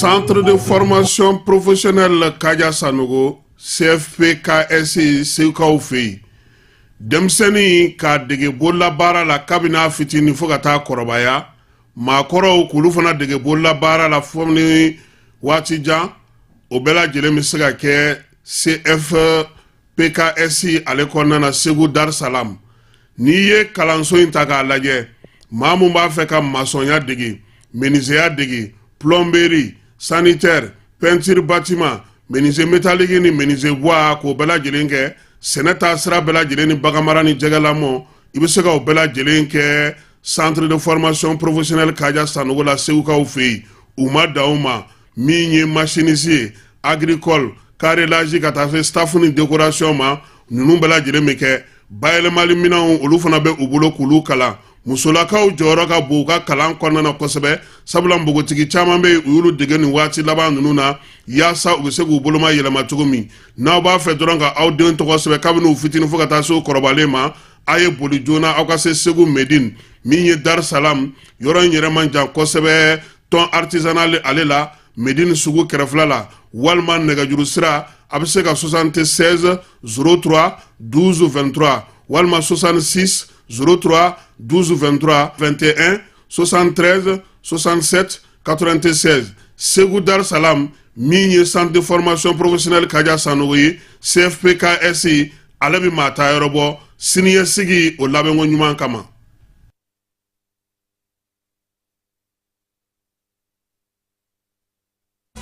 Centre de formation professionnelle Kaja Sanogo, CFPKS, Segukaw fɛ yen, denmisɛnnin k'a dege bololabaara la kabini a fitinin fo ka taa kɔrɔbaya, maakɔrɔw k'olu fana dege bololabaara la fo ni waati jan, o bɛɛ lajɛlen bɛ se ka kɛ CFPKS ale kɔnɔna na Segu Dar Salam. N'i ye kalanso in ta k'a lajɛ, maa mun b'a fɛ ka masɔnya dege, menizeya dege, plomberie, sanitaire, peinture bâtiment, menuisier métallique ni menuisier bois, k'o bɛɛ lajɛlen kɛ, sɛnɛ taa sira bɛɛ lajɛlen ni baganmara ni jɛgɛlamɔ, i bɛ se ka o bɛɛ lajɛlen kɛ Centre de formation professionnelle Kaja Sanogo la Segukaw fɛ yen. U ma dan o ma, min ye machiniste ye, agricole, carrelage, ka taa se staff ni décoration ma, ninnu bɛɛ lajɛlen bɛ kɛ. Bayɛlɛmali minɛnw, olu fana bɛ u bolo k'olu kalan. Musolakaw jɔyɔrɔ ka bon u ka kalan kɔnɔna na kosɛbɛ, sabula npogotigi caman bɛ yen, u y'olu dege nin waati laban ninnu na yaasa u bɛ se k'u boloma yɛlɛma cogo min. N'aw b'a fɛ dɔrɔn ka aw den tɔgɔ sɛbɛn kabini u fitinin fo ka taa se u kɔrɔbalen ma, a ye boli joona aw ka se Segu Medine, min ye Dar Salam yɔrɔ in yɛrɛ man jan kosɛbɛ, thon artisanal ale la, Medine sugu kɛrɛfɛla la, walima nɛgɛjuru sira, a bɛ se ka 76 03 12 23 walima 66 03 12 23 21 73 67 96. Segu Dar Salam, min ye Centre de formation professionnelle Kaja Sanogo ye, CFPKS, ale bɛ maa ta yɔrɔ bɔ siniɲɛsigi o labɛnko ɲuman kama.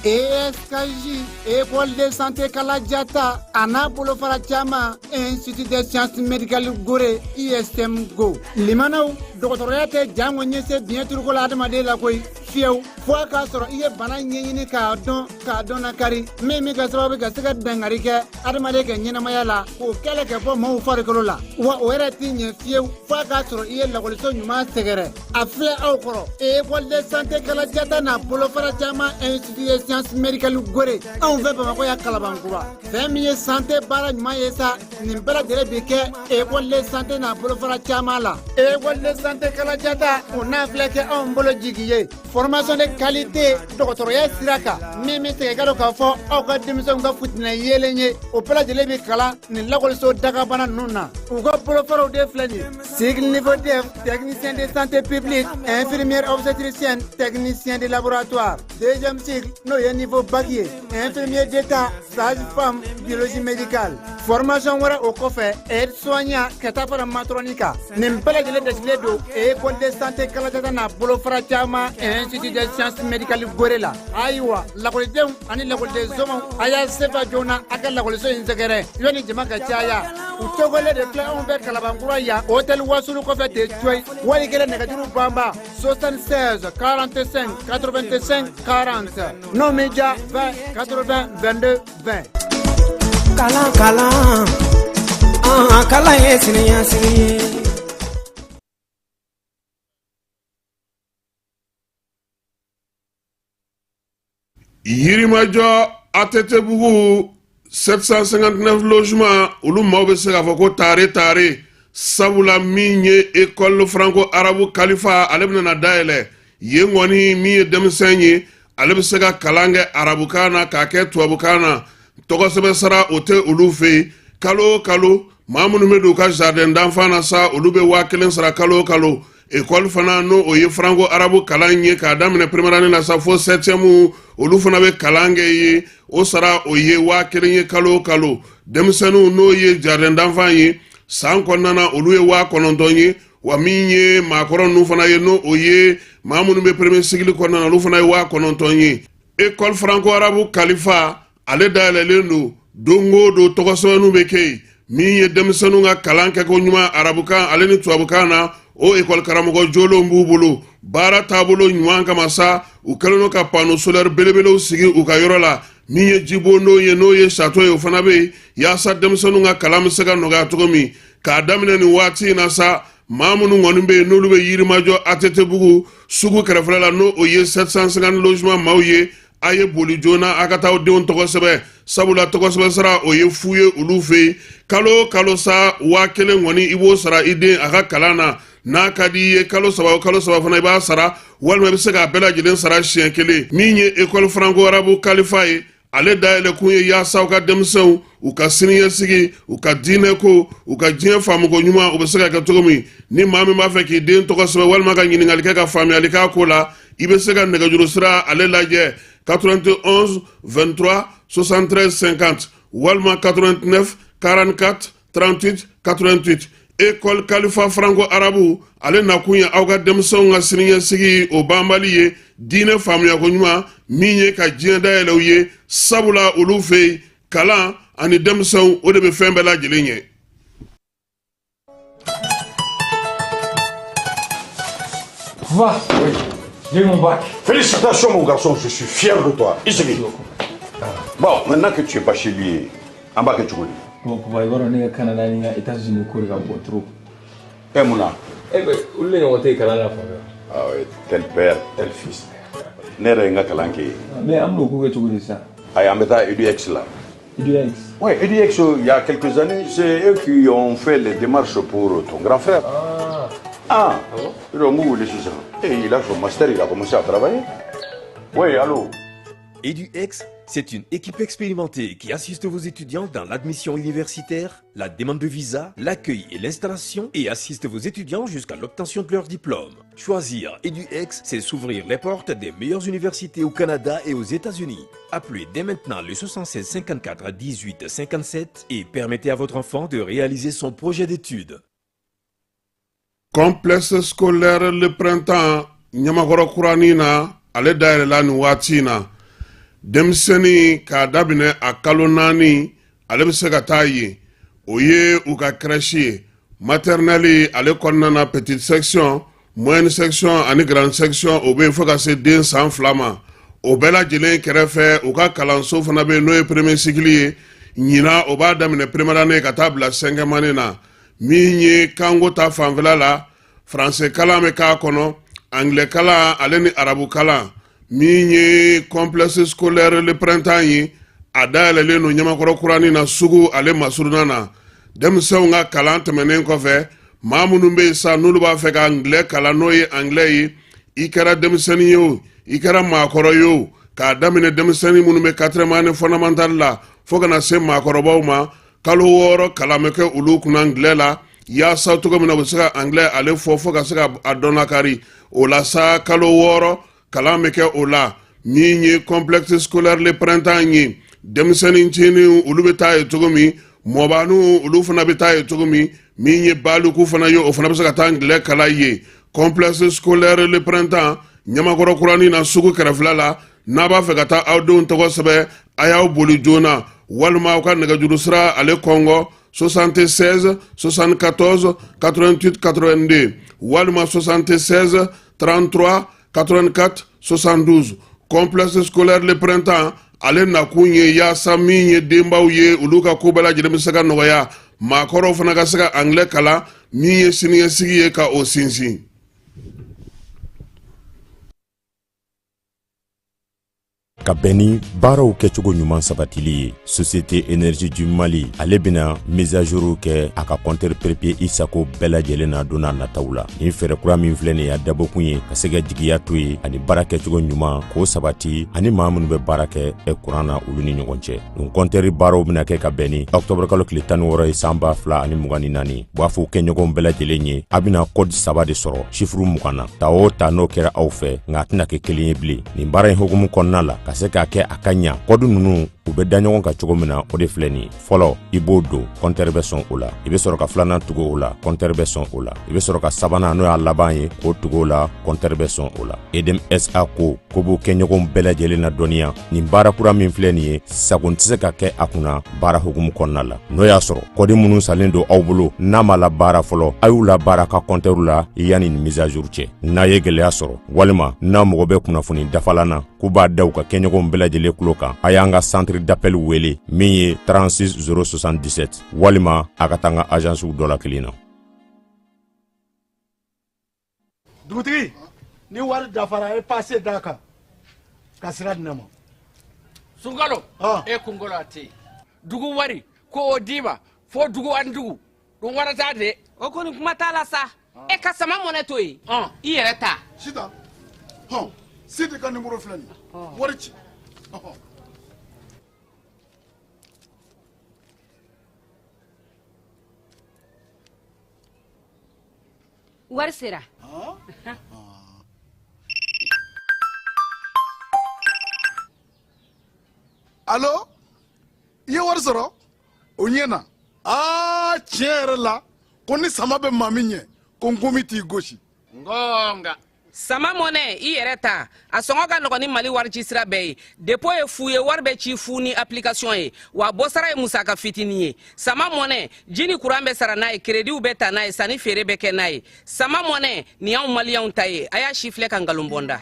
ESKJ, École de santé Kalajata, a n'a bolofara caman, Institut des sciences médicales Gore, ISM Go. Limanaw, dɔgɔtɔrɔya tɛ jango ɲɛse biɲɛ turuko la adamaden la koyi, fiyewu, fo a k'a sɔrɔ i ye bana ɲɛɲini k'a dɔn, k'a dɔn nakari min bɛ kɛ sababu ka se ka dangari kɛ adamaden ka ɲɛnamaya la, k'o kɛlɛ kɛ bɔ maaw farikolo la. Wa o yɛrɛ t'i ɲɛ fiyewu fo a k'a sɔrɔ i ye lakɔliso ɲuman sɛgɛrɛ. A filɛ aw kɔrɔ, École de santé Kalajata n'a bolofara caman, Institut des sciences médicales Gore, anw fɛ Bamakɔ yan Kalabankura. Fɛn min ye santé baara ɲuman ye sa, nin bɛɛ lajɛlen bi kɛ École de santé n'a bolofara caman la. École de santé Kalajata, o n'a filɛ kɛ anw bolo jigi ye formation de qualité dɔgɔtɔrɔya sira kan, min bɛ segin ka don k'a fɔ aw ka denmisɛnw ka futinɛ yeelen ye, o bɛɛ lajɛlen bi kalan nin lakɔliso dagabana ninnu na. U ka bolofaraw de filɛ nin ye: cycle niveau DEF, technicien de santé publique, infirmière obstétricienne, technicien de laboratoire; deuxième cycle, n'o ye niveau bac ye, infirmier d'état, sage-femme, biologie médicale. Formation wɛrɛ o kɔfɛ, aide soignant, ka taa fara matron kan. Nin bɛɛ lajɛlen dasigilen don École de santé Kalajata n'a bolofara caman, Institut des sciences médicales Gore la. Ayiwa, lakɔlidenw ani lakɔliden somaw, a y'a sefa joona a ka lakɔliso in sɛgɛrɛ yanni jama ka caya. U tɔgɔlen de filɛ anw fɛ Kalabankura yan, hôtel Wasulu kɔfɛ ten coyi. Wali kelen nɛgɛjuru banba 76 45 85 40, n'o m'i diya, 20 80 22 20. Kalan, kalan, an kalan ye siniɲɛsigi ye. Yirimajɔ ATT-bugu 759 logement, olu maaw bɛ se k'a fɔ ko taare taare, sabula min ye École franco arabe Kalifa, ale bɛna dayɛlɛ yen kɔni. Min ye denmisɛn ye, ale bɛ se ka kalan kɛ arabukan na k'a kɛ tubabukan na. Tɔgɔsɛbɛn sara o tɛ olu fɛ yen. Kalo o kalo, maa minnu bɛ don u ka jardin d'enfant na sa, olu bɛ 1000 sara kalo o kalo. École fana, n'o o ye franco arabe kalan ye k'a daminɛ première année na sa fo septième, olu fana bɛ kalan kɛ ye, o sara o ye 1000 ye kalo o kalo. Denmisɛnninw, n'o ye jardin d'enfant ye, san kɔnɔna na, olu ye 9000 ye. Wa min ye maakɔrɔ ninnu fana ye, n'o o ye maa minnu bɛ premier cycle kɔnɔna na, olu fana ye 9000 ye. École franco arabe Kalifa, ale dayɛlɛlen don don o don, tɔgɔsɛbɛnninw bɛ kɛ yen. Min ye denmisɛnninw ka kalan kɛko ɲuman arabukan ale ni tubabukan na, o ekɔli karamɔgɔ jolenw b'u bolo. Baara taabolo ɲuman kama sa, u kɛlen don ka panneau solaire belebelew sigi u ka yɔrɔ la. Min ye jibondon ye, n'o ye château ye, o fana bɛ yen yaasa denmisɛnninw ka kalan bɛ se ka nɔgɔya cogo min. K'a daminɛ nin waati in na sa, maa minnu kɔni bɛ yen, n'olu bɛ Yirimajɔ ATT-bugu sugu kɛrɛfɛla la, n'o o ye 750 logement maaw ye, a ye boli joona a ka taa aw denw tɔgɔ sɛbɛn, sabula tɔgɔ sɛbɛn sara o ye fu ye olu fɛ yen. Kalo o kalo sa, 1000 kɔni i b'o sara i den a ka kalan na. N'a ka di i ye, kalo 3 o kalo 3 fana i b'a sara, walima i bɛ se k'a bɛɛ lajɛlen sara siɲɛ kelen. Min ye École franco arabe Kalifa ye, ale dayɛlɛkun ye yaasa u ka denmisɛnw u ka siniɲɛsigi, u ka diinɛko, u ka diɲɛ faamuko ɲuman, u bɛ se ka kɛ cogo min. Ni maa min b'a fɛ k'i den tɔgɔ sɛbɛn walima ka ɲininkali kɛ ka faamuyali k'a ko la, i bɛ se ka nɛgɛjuru sira ale lajɛ: 91 23 73 50 walima 89 44 38 88. École Kalifa franco arabe, ale nakun ye aw ka denmisɛnw ka siniɲɛsigi o banbali ye, diinɛ faamuyako ɲuman min ye ka diɲɛ dayɛlɛ u ye, sabula olu fɛ yen, kalan ani denmisɛnw, o de bɛ fɛn bɛɛ lajɛlen ɲɛ. Va. Oui. J'ai mon bac. Félicitations, mon garçon, je suis fier de toi. Ici. Bon, maintenant que tu es bachelier, an b'a kɛ cogo di? Bon, papa, i b'a dɔn ne ka Canada ni n ka États-Unis ko de ka bon trop. E mun na? Eh ben, olu de ɲɔgɔn tɛ yen kalan na fan bɛɛ. Ah oui, tel père, tel fils. Ne yɛrɛ ye n ka kalan kɛ yen. Mais an bɛn'o ko kɛ cogo di sisan? Ayi, an bɛ taa EDUX la. EDUX. Oui, EDUX, il y a quelques années, c'est eux qui ont fait les démarches pour ton grand frère. Ah. Ah, Ah bon? Ils ont wele sisan. Et il a son master, il a commencé à travailler. Oui, allô? EduX, c'est une équipe expérimentée qui assiste vos étudiants dans l'admission universitaire, la demande de visa, l'accueil et l'installation et assiste vos étudiants jusqu'à l'obtention de leur diplôme. Choisir EduX, c'est s'ouvrir les portes des meilleures universités au Canada et aux États-Unis. Appelez dès maintenant le 76 54 18 57 et permettez à votre enfant de réaliser son projet d'études. Complexe scolaire Le Printemps Ɲamakɔrɔ kuranin na, ale dayɛlɛla nin waati in na. Denmisɛnnin k'a daminɛ a kalo 4, ale bɛ se ka taa yen. O ye u ka crèche ye. Maternelle ale kɔnɔna na, petite section, moyenne section ani grande section, o bɛ yen fo ka se den san 2 ma. O bɛɛ lajɛlen kɛrɛfɛ, u ka kalanso fana bɛ yen, n'o ye premier cycle ye. Ɲinan, o b'a daminɛ première année ka taa bila cinquième année na. Min ye kanko ta fanfɛla la, français kalan bɛ k'a kɔnɔ, anglais kalan ale ni arabu kalan. Min ye complexe scolaire Le Printemps ye, a dayɛlɛlen don Ɲamakɔrɔ kuranin na, sugu ale masurunna na. Denmisɛnw ka kalan tɛmɛnen kɔfɛ, maa minnu bɛ yen sa, n'olu b'a fɛ ka anglais kalan, n'o ye anglais ye, i kɛra denmisɛnnin ye o, i kɛra maakɔrɔ ye o, k'a daminɛ denmisɛnnin minnu bɛ quatrième année fondamentale la fo ka na se maakɔrɔbaw ma, kalo 6 kalan bɛ kɛ olu kunna anglais la, yaasa cogo min na u bɛ se ka anglais ale fɔ fo ka se ka a dɔn lakari o la sa. Kalo 6 kalan bɛ kɛ o la. Min ye complexe scolaire Le Printemps ye, denmisɛnnin ncinin olu bɛ taa yen cogo min, mɔbaniw olu fana bɛ taa yen cogo min, min ye baliku fana ye, o fana bɛ se ka taa anglais kalan yen. Complexe scolaire Le Printemps Ɲamakɔrɔ kuranin na, sugu kɛrɛfɛla la. N'a b'a fɛ ka taa aw denw tɔgɔ sɛbɛn, a y'aw boli joona walima aw ka nɛgɛjuru sira ale kɔngɔ: 76 74 88 82 walima 76 33 84 72. Complexe scolaire Le Printemps, ale nakun ye yaasa min ye denbaw ye, olu ka ko bɛɛ lajɛlen bɛ se ka nɔgɔya, maakɔrɔw fana ka se ka anglais kalan, min ye siniɲɛsigi ye ka o sinsin. Ka bɛn ni baaraw kɛcogo ɲuman sabatili ye, Société Énergie du Mali ale bɛna mise à jour kɛ a ka compteur prépayé i sago bɛɛ lajɛlen na don n'a nataw la. Nin fɛɛrɛ kura min filɛ nin ye, a dabɔkun ye ka se ka jigiya to ye ani baara kɛcogo ɲuman k'o sabati ani maa minnu bɛ baara kɛ kuran na, olu ni ɲɔgɔn cɛ. Nin compteur baaraw bɛna kɛ ka bɛn ni octobre kalo tile 16 ye san 2024. U b'a fɔ kɛɲɔgɔnw bɛɛ lajɛlen ye, a bɛna code saba de sɔrɔ chiffre 20 na. Ta o ta, n'o kɛra aw fɛ, nka a tɛna kɛ kelen ye bilen. Nin baara in hukumu kɔnɔna la, ka se k'a kɛ a ka ɲa, code ninnu u bɛ da ɲɔgɔn kan cogo min na, o de filɛ nin ye: fɔlɔ, i b'o don, compteur bɛ sɔn o la. I bɛ sɔrɔ ka filanan tugu o la, compteur bɛ sɔn o la. I bɛ sɔrɔ ka sabanan, n'o y'a laban ye, k'o tugu o la, compteur bɛ sɔn o la. EDM SA ko ko b'o kɛɲɔgɔnw bɛɛ lajɛlen na dɔnniya, nin baara kura min filɛ nin ye, sagon tɛ se ka kɛ a kunna baara hukumu kɔnɔna la. N'o y'a sɔrɔ code minnu salen don aw bolo, n'a ma la baara fɔlɔ, a y'u la baara ka compteur la yanni nin mise à jour cɛ. N'a ye gɛlɛya sɔrɔ walima n'a mago bɛ kunnafoni dafalan na, k'u b'a da u ka kɛɲɔgɔnw bɛɛ lajɛlen tulo kan, a y'an ka centre d'appel wele min ye 36 077, walima a ka taa an ka agencew dɔ la kelen na. Dugutigi, ni wari dafara, e passe d'a kan ka sira di ne ma. Sunkalo, e kunkolo a tɛ yen. Dugu wari ko o d'i ma fo dugu ani dugu ɗum waɗata de. O kɔni, kuma t'a la sa. E ka sama mɔnɛ to yen, i yɛrɛ ta. Sitan, hɔn, Sidi ka nimoro filɛ nin ye, wari ci. Wari sera. Alo, i ye wari sɔrɔ? O ɲɛna. Aa, tiɲɛ yɛrɛ la, ko ni sama bɛ maa min ɲɛ, ko nkomi t'i gosi. Ngonga. Sama mɔnɛ, i yɛrɛ ta, a sɔngɔ ka nɔgɔn ni Mali wari ci sira bɛɛ ye. Dépôt ye fu ye, wari bɛ ci fu ni application ye, wa bɔsara ye musaka fitinin ye. Sama mɔnɛ, ji ni kuran bɛ sara n'a ye, créditw bɛ ta n'a ye, sanni feere bɛ kɛ n'a ye. Sama mɔnɛ, nin y'anw maliyɛnw ta ye. A y'a si filɛ ka nkalon bɔ n da.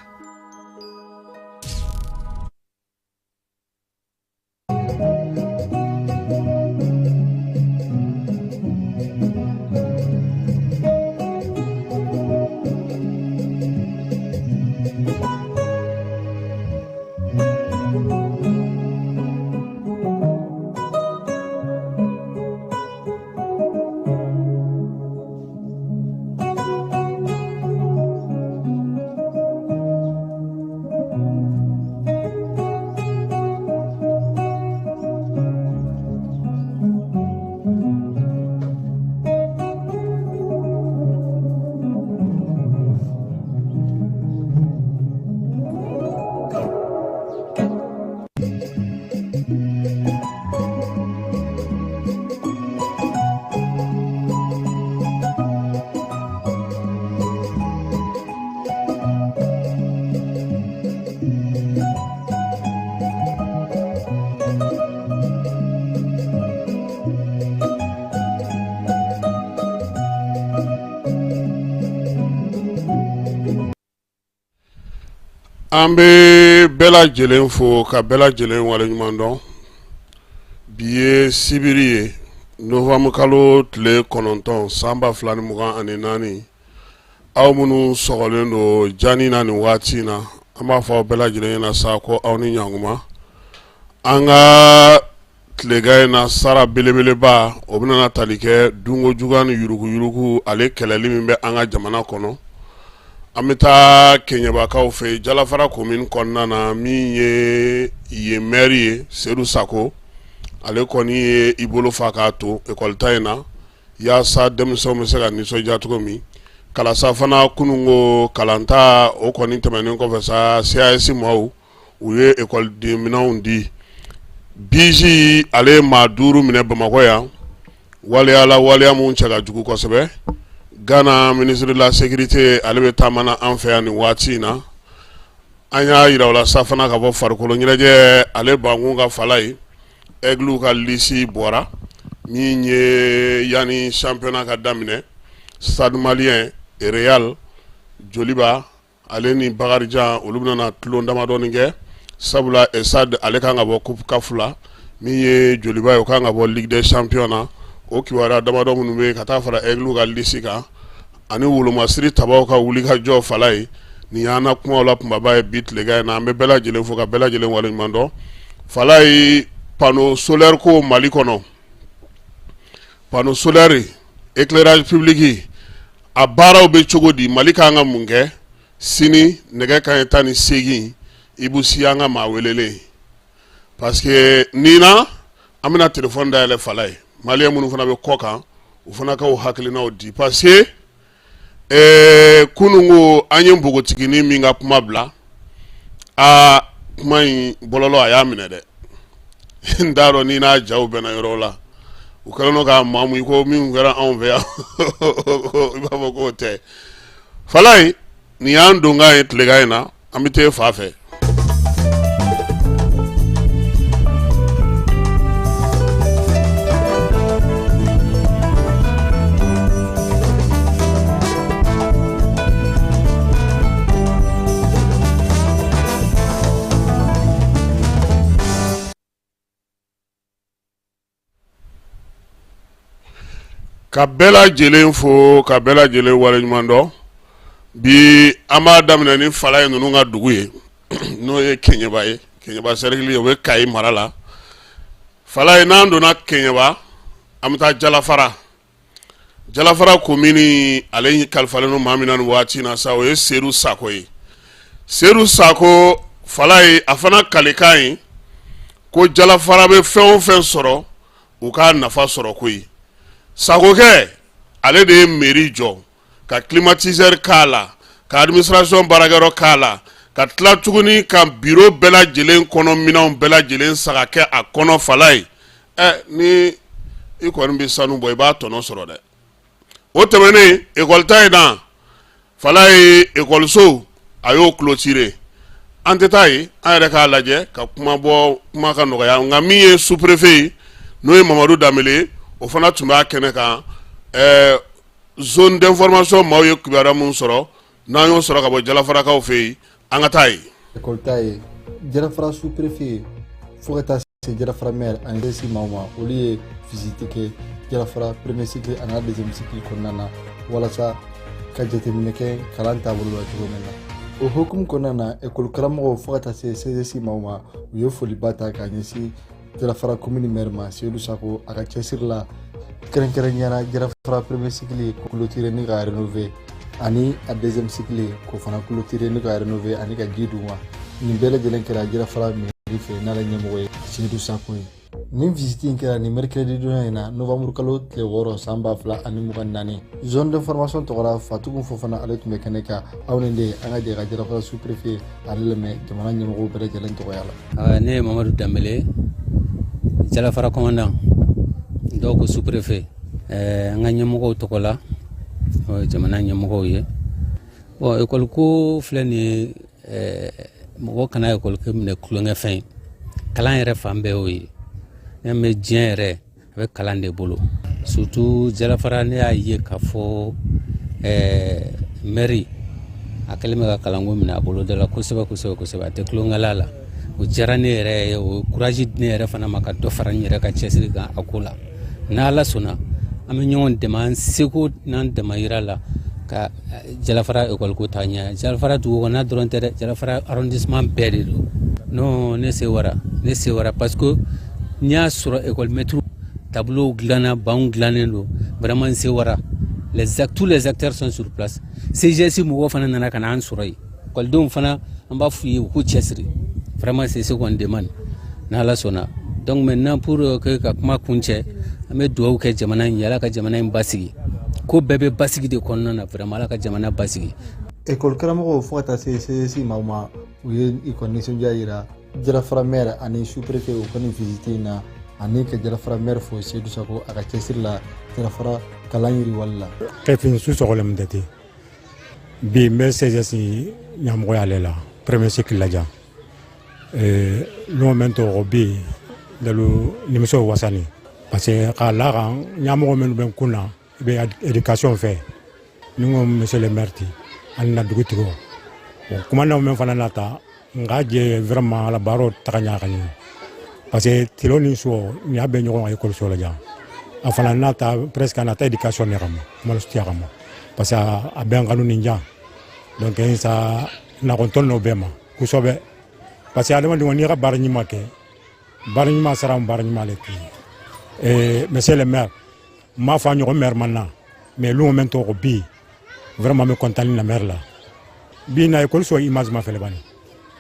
An bɛ bɛɛ lajɛlen fo ka bɛɛ lajɛlen waleɲuman dɔn. Bi ye sibiri ye, novembre kalo tile 9 san 2024. Aw minnu sɔgɔlen don jani na nin waati in na, an b'a fɔ aw bɛɛ lajɛlen ɲɛna sa ko aw ni ɲankuma. An ka tilegan in na sara belebeleba, o bɛna tali kɛ dunko juguya ni yuruguyurugu ale kɛlɛli min bɛ an ka jamana kɔnɔ. An bɛ taa Keɲebakaw fɛ yen, Jalafara commune kɔnɔna na, min ye yen maire ye, Sedu Sako, ale kɔni ye i bolo fa k'a to ekɔli ta in na yaasa denmisɛnw bɛ se ka nisɔndiya cogo min. Kalasa fana, kununko kalanta o kɔni tɛmɛnen kɔfɛ sa, CAS maaw u ye ekɔliden minɛnw di. BIJ ale ye maa 5 minɛ Bamakɔ yan waleya la, waleya mun cɛ ka jugu kosɛbɛ. Gana ministre de la sécurité, ale bɛ taama na an fɛ yan nin waati in na. An y'a jira u la sa fana ka fɔ farikolo ɲɛnajɛ ale bankun ka fala ye, Aigles ka liste bɔra min ye yanni championnat ka daminɛ. Stade Malien, Real, Joliba ale ni Bakarijan, olu bɛna tulon damadɔni kɛ, sabula Stade ale kan ka bɔ coupe CAF la, min ye Joliba ye, o kan ka bɔ Ligue des champions na. O kibaruya damadɔ minnu bɛ ka taa fara Aigles ka liste kan ani wolomasiri tabaw ka wuli ka jɔ fala ye, nin y'an na kumaw la kunbaba ye bi tilegan in na. An bɛ bɛɛ lajɛlen fo ka bɛɛ lajɛlen waleɲuman dɔn. Fala ye, panneau solaire ko Mali kɔnɔ, panneau solaire éclairage public, a baaraw bɛ cogo di? Mali ka kan ka mun kɛ? Sini nɛgɛ kanɲɛ 18, Ibu Si an ka maa welelen, parce que nin na an bɛna téléphone dayɛlɛ fala ye, maliyɛn minnu fana bɛ kɔ kan, u fana k'u hakilinaw di, parce que kunun ko an ye npogotiginin min ka kuma bila, aa, kuma in bɔlɔlɔ a y'a minɛ dɛ. N t'a dɔn ni n'a jaw bɛnna yɔrɔ la, u kɛlen don k'a maamu i ko min kɛra anw fɛ yan, i b'a fɔ k'o tɛ. Falaye, nin y'an donkan ye tilegan in na, an bɛ taa fa fɛ. Ka bɛɛ lajɛlen fo ka bɛɛ lajɛlen waleɲuman dɔn. Bi an b'a daminɛ ni Falaye ninnu ka dugu ye, n'o ye Keɲeba ye. Keɲeba cercle, o bɛ Kayi mara la. Falaye, n'an donna Keɲeba, an bɛ taa Jalafara. Jalafara komini ale kalifalen don maa min na nin waati na sa, o ye Sedu Sako ye. Sedu Sako Falaye, a fana kalikan ye ko Jalafara bɛ fɛn o fɛn sɔrɔ, u k'a nafa sɔrɔ koyi. Sakokɛ ale de ye mairie jɔ, ka climatiseur k'a la, ka administration baarakɛyɔrɔ k'a la, ka tila tuguni ka bureau bɛɛ lajɛlen kɔnɔ minɛnw bɛɛ lajɛlen san ka kɛ a kɔnɔ. Falaye, ɛ ni i kɔni bɛ sanu bɔ, i b'a tɔnɔ sɔrɔ dɛ. O tɛmɛnen, ekɔli ta in na, Falaye, ekɔliso a y'o clôturer. An tɛ taa yen, an yɛrɛ k'a lajɛ ka kuma bɔ kuma ka nɔgɔya. Nka min ye sous-préfet ye, n'o ye Mamadu Danbele ye, o fana tun b'a kɛnɛ kan. Ɛɛ, zone d'information maaw ye kibaruya mun sɔrɔ, n'an y'o sɔrɔ ka bɔ Jalafarakaw fɛ yen, an ka taa yen. Ekɔli ta ye, Jalafara sous-préfet fo ka taa se Jalafara maire ani CSS maaw ma, olu ye visite kɛ Jalafara premier cycle ani n'a deuxième cycle kɔnɔna na, walasa ka jateminɛ kɛ kalan taabolo la cogo min na. O hukumu kɔnɔna na, ekɔli karamɔgɔw fo ka taa se CSS maaw ma, u ye foliba ta k'a ɲɛsin Jalafara commune maire ma, Seydou Sako, a ka cɛsiri la, kɛrɛnkɛrɛnnenya la Jalafara premier cycle clôturer ni ka rénover, ani a deuxième cycle k'o fana clôturer ni ka rénover, ani ka ji d'u ma. Nin bɛɛ lajɛlen kɛra Jalafara mairie fɛ, n'ale ɲɛmɔgɔ ye Seydou Sako ye. Nin visite in kɛra nin mercredi donya in na, novembre kalo tile 6, san 2024. Zone d'information tɔgɔ la, Fatugu Fofana, ale tun bɛ kɛnɛ kan. Aw ni de, an ka jɛ ka Jalafara sous-préfet ale lamɛn jamana ɲɛmɔgɔw bɛɛ lajɛlen tɔgɔya la. Ne ye Mamadu Danbele, Jalafara commandant, dɔw ko sous-préfet. An ka ɲɛmɔgɔw tɔgɔ la, o ye jamana ɲɛmɔgɔw ye. Bon, ekɔli ko filɛ nin ye, mɔgɔ kana ekɔli ko minɛ tulonkɛfɛn ye. Kalan yɛrɛ fan bɛɛ y'o ye. Ne bɛ diɲɛ yɛrɛ, a bɛ kalan de bolo, surtout Jalafara. Ne y'a ye k'a fɔ mairie a kɛlen bɛ ka kalanko minɛ a bolo da la kosɛbɛ kosɛbɛ kosɛbɛ, a tɛ tulonkɛla la. O diyara ne yɛrɛ ye, o courage di ne yɛrɛ fana ma ka dɔ fara n yɛrɛ ka cɛsiri kan a ko la. N'Ala sɔnna, an bɛ ɲɔgɔn dɛmɛ an seko n'an damayira la ka Jalafara ekɔli ko taa ɲɛ. Jalafara dugu kɔnɔna dɔrɔn tɛ dɛ, Jalafara arrondissement bɛɛ de don. Non, ne sewara, ne sewara, parce que n y'a sɔrɔ école maître tableau dilanna, banw dilannen don. Vraiment, n sewara. Les tous les acteurs sont sur place. CGS mɔgɔw fana nana ka na an sɔrɔ yen. Ekɔlidenw fana, an b'a f'u ye u k'u cɛsiri. Vraiment, c'est ce qu'on demande, n'Ala sɔnna. Donc maintenant, pour que ka kuma kuncɛ, an bɛ dugawu kɛ jamana in ye, Ala ka jamana in basigi. Ko bɛɛ bɛ basigi de kɔnɔna na. Vraiment, Ala ka jamana basigi. Ekɔli karamɔgɔw fo ka taa se CSS maaw ma, u ye u ka nisɔndiya yira Jalafara maire ani sous-préfet u ka nin visite in na, ani ka Jalafara maire fo, Seydou Sako, a ka cɛsiri la Jalafara kalan yiriwali la. Kɛfin su sɔgɔlen tɛ ten. Bi n bɛ CSS ɲɛmɔgɔya ale la, premier cycle la jan. Lon mɛn tɔgɔ bi dalu nimiso wasani, parce que k'a la kan ɲɛmɔgɔ minnu bɛ n kun na, i bɛ éducation fɛ, ni n ko monsieur le maire ti ani na dugutigiw. Bon, kuma min fana nata n k'a jɛ, vraiment ala baaraw taga ɲa ka ɲɛ, parce que tilo ni suɔ nin y'a bɛɛ ɲɔgɔn ka école la jan. A fana nata presque a nata éducation ne kama, kuma sutiya kama, parce que a bɛn kanu nin jan. Donc sa nakɔntɔn n'o bɛɛ ma kosɛbɛ, parce que adamadenw, n'i ka baara ɲuman kɛ, baara ɲuman sara, baara ɲuman le ti. Monsieur le maire, n m'a fɔ a ɲɔgɔn maire man na, mais luŋo men tɔgɔ bi, vraiment n bɛ content na maire la. Bi na école so image ma fɛlɛ bani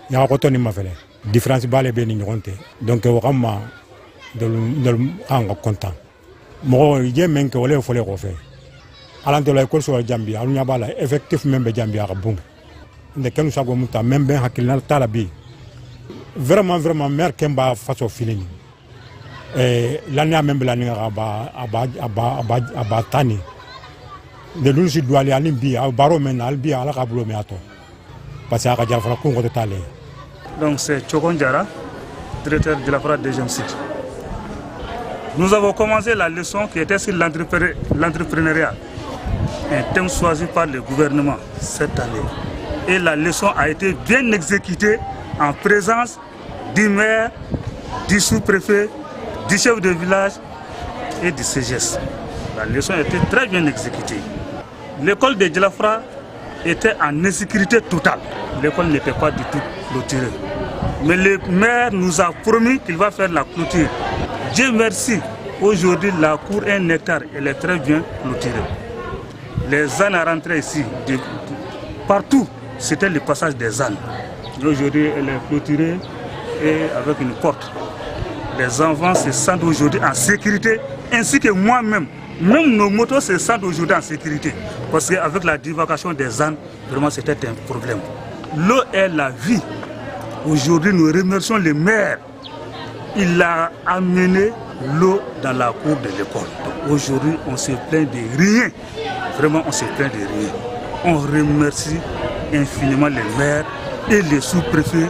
yaga kɔtɔ ni ma fɛlɛ, différence ba le bɛ ni ɲɔgɔn tɛ. Donc o kama dolu kan ka content. Mɔgɔ i je men kɛ, o le ye fɔlɔ kɔfɛ. Ala tɛ la école so jambi, alu ɲɛ b'a la, effectif men bɛ jambi, a ka bon. Nde kɛnu sago mun ta men bɛ hakilina t'a la bi. Vraiment, vraiment, maire kɛn b'a faso fini ni laniya men bila ni a ba a ba a ba a ba a ba ta ni de lulu si duwali ani bi a baaro men na hali bi, Ala ka bolo min a tɔ, parce que a ka Jalafara kun kɔtɔ t'ale ye. Donc c'est Chokon Diarra, directeur de Jalafara deuxième cycle. Nous avons commencé la leçon qui était sur l'entrepreneuriat, un thème choisi par le gouvernement cette année. Et la leçon a été bien exécutée en présence du maire, du sous-préfet, du chef de village et du CGS. La leçon a été très bien exécutée. L'école de Jalafara était en insécurité totale. L'école n'était pas du tout clôturée. Mais le maire nous a promis qu'il va faire la clôture. Dieu merci, Aujourd'hui, la cour 1 hectare, elle est très bien clôturée. Les ânes rentraient ici, partout, c'était le passage des ânes. Aujourd'hui, elle est clôturée et avec une porte. Les enfants se sentent aujourd'hui en sécurité, ainsi que moi-même. Même nos motos se sentent aujourd'hui en sécurité. Parce qu'avec la divagation des ânes, vraiment c'était un problème. L'eau est la vie. Aujourd'hui, nous remercions le maire. Il a amené l'eau dans la cour de l'école. Aujourd'hui, on se plaint de rien. Vraiment, on se plaint de rien. On remercie infiniment le maire et les sous-préfets.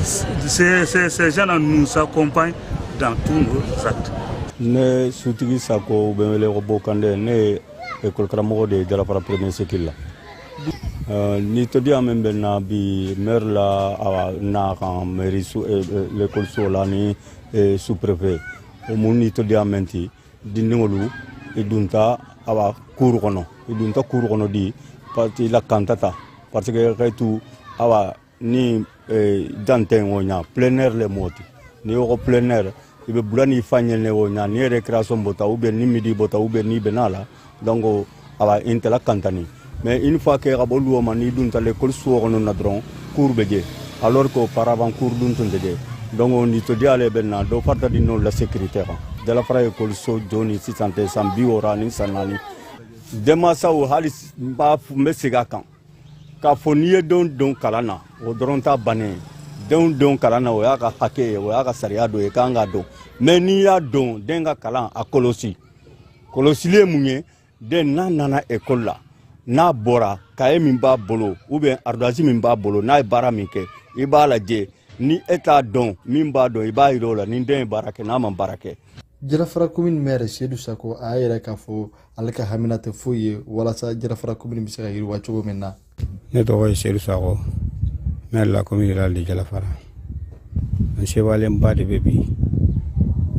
Ces gens-là nous accompagnent dans tous nos actes. Ne sutigi Sako bɛ wele ko Bokande, ne ye école karamɔgɔ de ye Jalafara premier cycle la. Ni tɔdiya min bɛ na bi maire la, a na kan mairie su l'école so la ni sous préfet o mun ni tɔdiya min ti dindiŋolu i dunta awa cour kɔnɔ, i dunta cour kɔnɔ di parce que la kantata parce que xeetu awa ni dantɛ o ɲa plein air le moti ni ko plein air i bɛ bula ni fa ɲɛnɛ o ɲa ni récréation bɔta ou bien ni midi bɔta ou bien ni bɛn'a la, donc awa intela kantani. Mais une fois que ka bɔ luwo ma ni dunta l'école so kɔnɔ na dɔrɔn cour bɛ jɛ, alors que auparavant cour dun tun tɛ jɛ. Donc ni tɔdiya ale bɛ na dɔ farata di n'o la sécurité kan. Jalafara école so jɔ sisan tɛ san 64 san. Denmansaw, hali n b'a n bɛ segin a kan k'a fɔ n'i ye denw don kalan na, o dɔrɔn t'a bannen ye. Denw don kalan na, o y'a ka hakɛ ye, o y'a ka sariya dɔ ye k'an k'a dɔn. Mais n'i y'a dɔn den ka kalan, a kɔlɔsi. Kɔlɔsili ye mun ye? Den n'a nana ekɔli la, n'a bɔra, kaye min b'a bolo ou bien ardoise min b'a bolo, n'a ye baara min kɛ, i b'a lajɛ. Ni e t'a dɔn, min b'a dɔn, i b'a yira o la ni den ye baara kɛ, n'a ma baara kɛ. Jalafara commune maire Seydou Sako a y'a yɛrɛ k'a fɔ ale ka hamina tɛ foyi ye walasa Jalafara commune bɛ se ka yiriwa cogo min na. Ne tɔgɔ ye Seydou Sako, maire de la commune rurale de Jalafara. N sewalenba de bɛ bi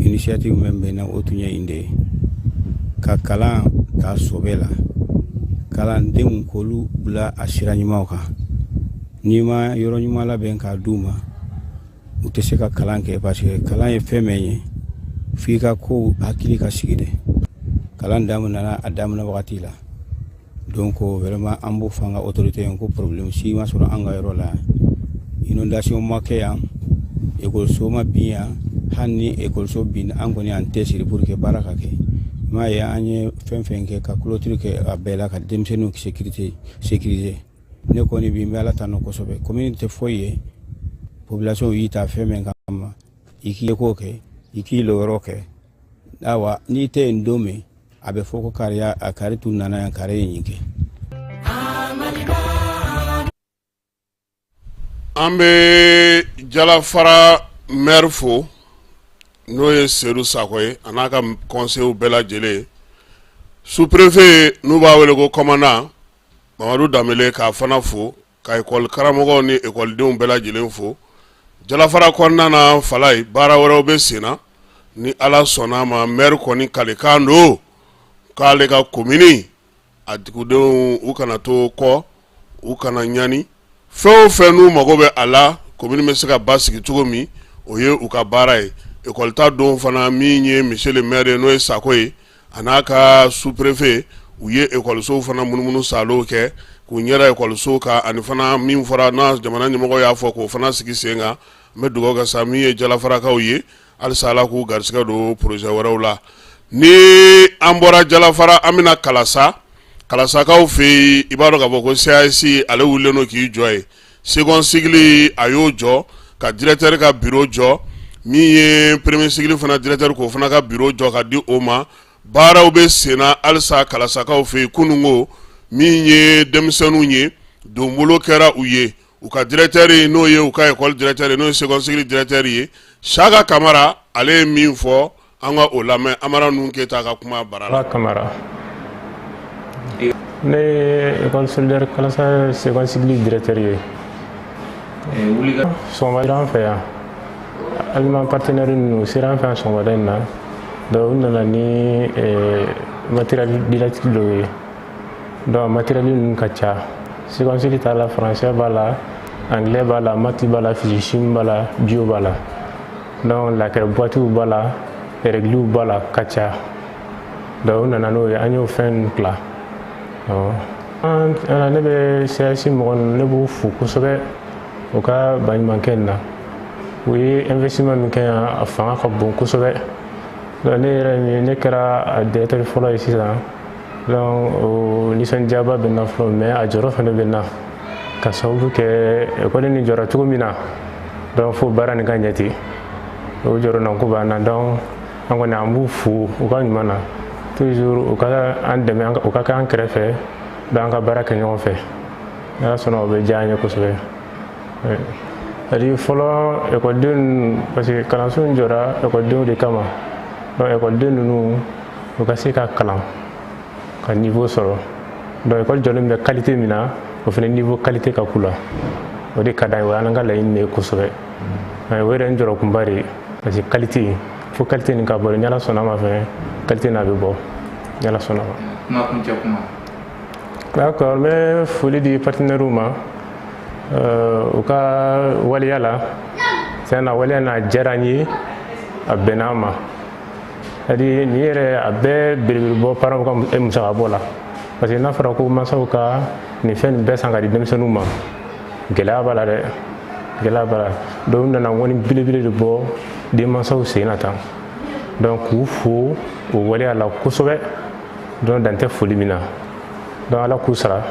initiative min bɛ na, o tun ye nin de ye, ka kalan ta sɔbɛ la, kalandenw k'olu bila a sira ɲumanw kan. N'i ma yɔrɔ ɲuman labɛn k'a d'u ma, u tɛ se ka kalan kɛ, parce que kalan ye fɛn min ye, f'i ka kow hakili ka sigi de. Kalan daminɛna a daminɛ wagati la, donc vraiment an b'o fɔ an ka autorité ye ko problème si ma sɔrɔ an ka yɔrɔ la. Inondation ma kɛ yan, ekɔliso ma bin yan. Hali ni ekɔliso bin, an kɔni y'an cɛsiri pour que baara ka kɛ. I m'a ye, an ye fɛn fɛn kɛ ka clôture kɛ a bɛɛ la, ka denmisɛnninw sécurité sécuriser. Ne kɔni bi n bɛ Ala tanu kosɛbɛ. Commune tɛ foyi ye, population y'i ta fɛn min kama, i k'i ko kɛ, i k'i lɔyɔrɔ kɛ. Awa, n'i tɛ yen don min, a bɛ fɔ ko kari a kari tun nana yan, kari ye nin kɛ. An bɛ Jalafara maire fo, n'o ye Seydou Sako ye, a n'a ka conseillers bɛɛ lajɛlen, sous-préfet n'u b'a wele ko commandant Mamadu Danbele, k'a fana fo, ka école karamɔgɔw ni ekɔlidenw bɛɛ lajɛlen fo. Jalafara kɔnɔna na, Falaye, baara wɛrɛw bɛ sen na. Ni Ala sɔnna a ma, maire kɔni kalekan don k'ale ka commune a dugudenw, u kana to kɔ, u kana ɲani. Fɛn o fɛn n'u mago bɛ a la, commune bɛ se ka ba sigi cogo min, o ye u ka baara ye. École ta don fana, min ye monsieur le maire ye, n'o ye Sako ye, a n'a ka sous-préfet, u ye ekɔlisow fana munumunu saalow kɛ k'u ɲɛda ekɔlisow kan, ani fana min fɔra n'a jamana ɲɛmɔgɔ y'a fɔ, k'o fana sigi sen kan. N bɛ dugawu kɛ sa, min ye Jalafarakaw ye, halisa Ala k'u garisɛgɛ don projet wɛrɛw la. Ni an bɔra Jalafara, an bɛna Kalasa. Kalasakaw fɛ yen, i b'a dɔn k'a fɔ ko CAS ale wulilen don k'i jɔ ye. Second cycle, a y'o jɔ ka directeur ka bureau jɔ. Min ye premier cycle fana directeur, k'o fana ka bureau jɔ ka di o ma. Baaraw bɛ senna halisa Kalasakaw fɛ yen. Kununko min ye denmisɛnninw ye, donbolo kɛra u ye. U ka directeur, n'o ye u ka école directeur, n'o ye second cycle directeur ye, Saka Kamara, ale ye min fɔ, an ka o lamɛn Amara Nuhu Keyita ka kuma bara la. Kamara, ne ye école solidaire Kalasa second cycle directeur ye. Sɔgɔmada an fɛ yan, aliment partenaire ninnu sera an fɛ yan sɔgɔmada in na. Donc u nana ni matériel didactique dɔw ye. Donc matériel ninnu ka ca. Second cycle t'a la, français b'a la, anglais b'a la, maths b'a la, physique, chimie b'a la, bio b'a la. Donc la boîte b'a la. règlew b'a la ka ca. Donc u nana n'o ye, an y'o fɛn ninnu tila. Awɔ, ne bɛ CAS mɔgɔ ninnu, ne b'u fo kosɛbɛ u ka baɲumankɛ nin na. U ye investissement min kɛ yan, a fanga ka bon kosɛbɛ. Donc ne yɛrɛ min ne kɛra a directeur fɔlɔ ye sisan, donc o nisɔndiyaba bɛ n na fɔlɔ, mais a jɔyɔrɔ fana bɛ n na ka sababu kɛ ekɔli nin jɔra cogo min na. Donc fo baara nin ka ɲɛ ten, o jɔrɔnako b'an na. Donc an kɔni, an b'u fo u ka ɲuman na. Toujours u ka an dɛmɛ, u ka kɛ an kɛrɛfɛ, donc an ka baara kɛ ɲɔgɔn fɛ. Ni Ala sɔnna, o bɛ diya an ye kosɛbɛ. C'est à dire fɔlɔ, ekɔliden ninnu, parce que kalanso in jɔra ekɔlidenw de kama. Donc ekɔliden ninnu, u ka se ka kalan ka niveau sɔrɔ. Donc ekɔli jɔlen bɛ qualité min na, o fana niveau qualité ka k'u la, o de ka d'an ye. O y'an ka laɲini de ye kosɛbɛ. O yɛrɛ n jɔrɔkunba de ye, parce que qualité, fo qualité nin ka bɔ. Ni Ala sɔnna a ma fɛnɛ, qualité nin a bɛ bɔ, ni Ala sɔnna a ma. Kuma kuncɛ kuma. D'accord, n bɛ foli di partenaires ma u ka waleya la. Tiɲɛ na, waleya n'a diyara n ye, a bɛnna an ma. C'est à dire nin yɛrɛ, a bɛɛ belebele bɔ parents ka musaka bɔ la, parce que n'a fɔra ko mansaw ka nin fɛn nin bɛɛ san ka di denmisɛnninw ma, gɛlɛya b'a la dɛ, gɛlɛya b'a la. Donc u nana ŋɔni belebele de bɔ denmansaw sen na tan. Donc k'u fo o waleya la kosɛbɛ. Donc dan tɛ foli min na. Donc Ala k'u sara.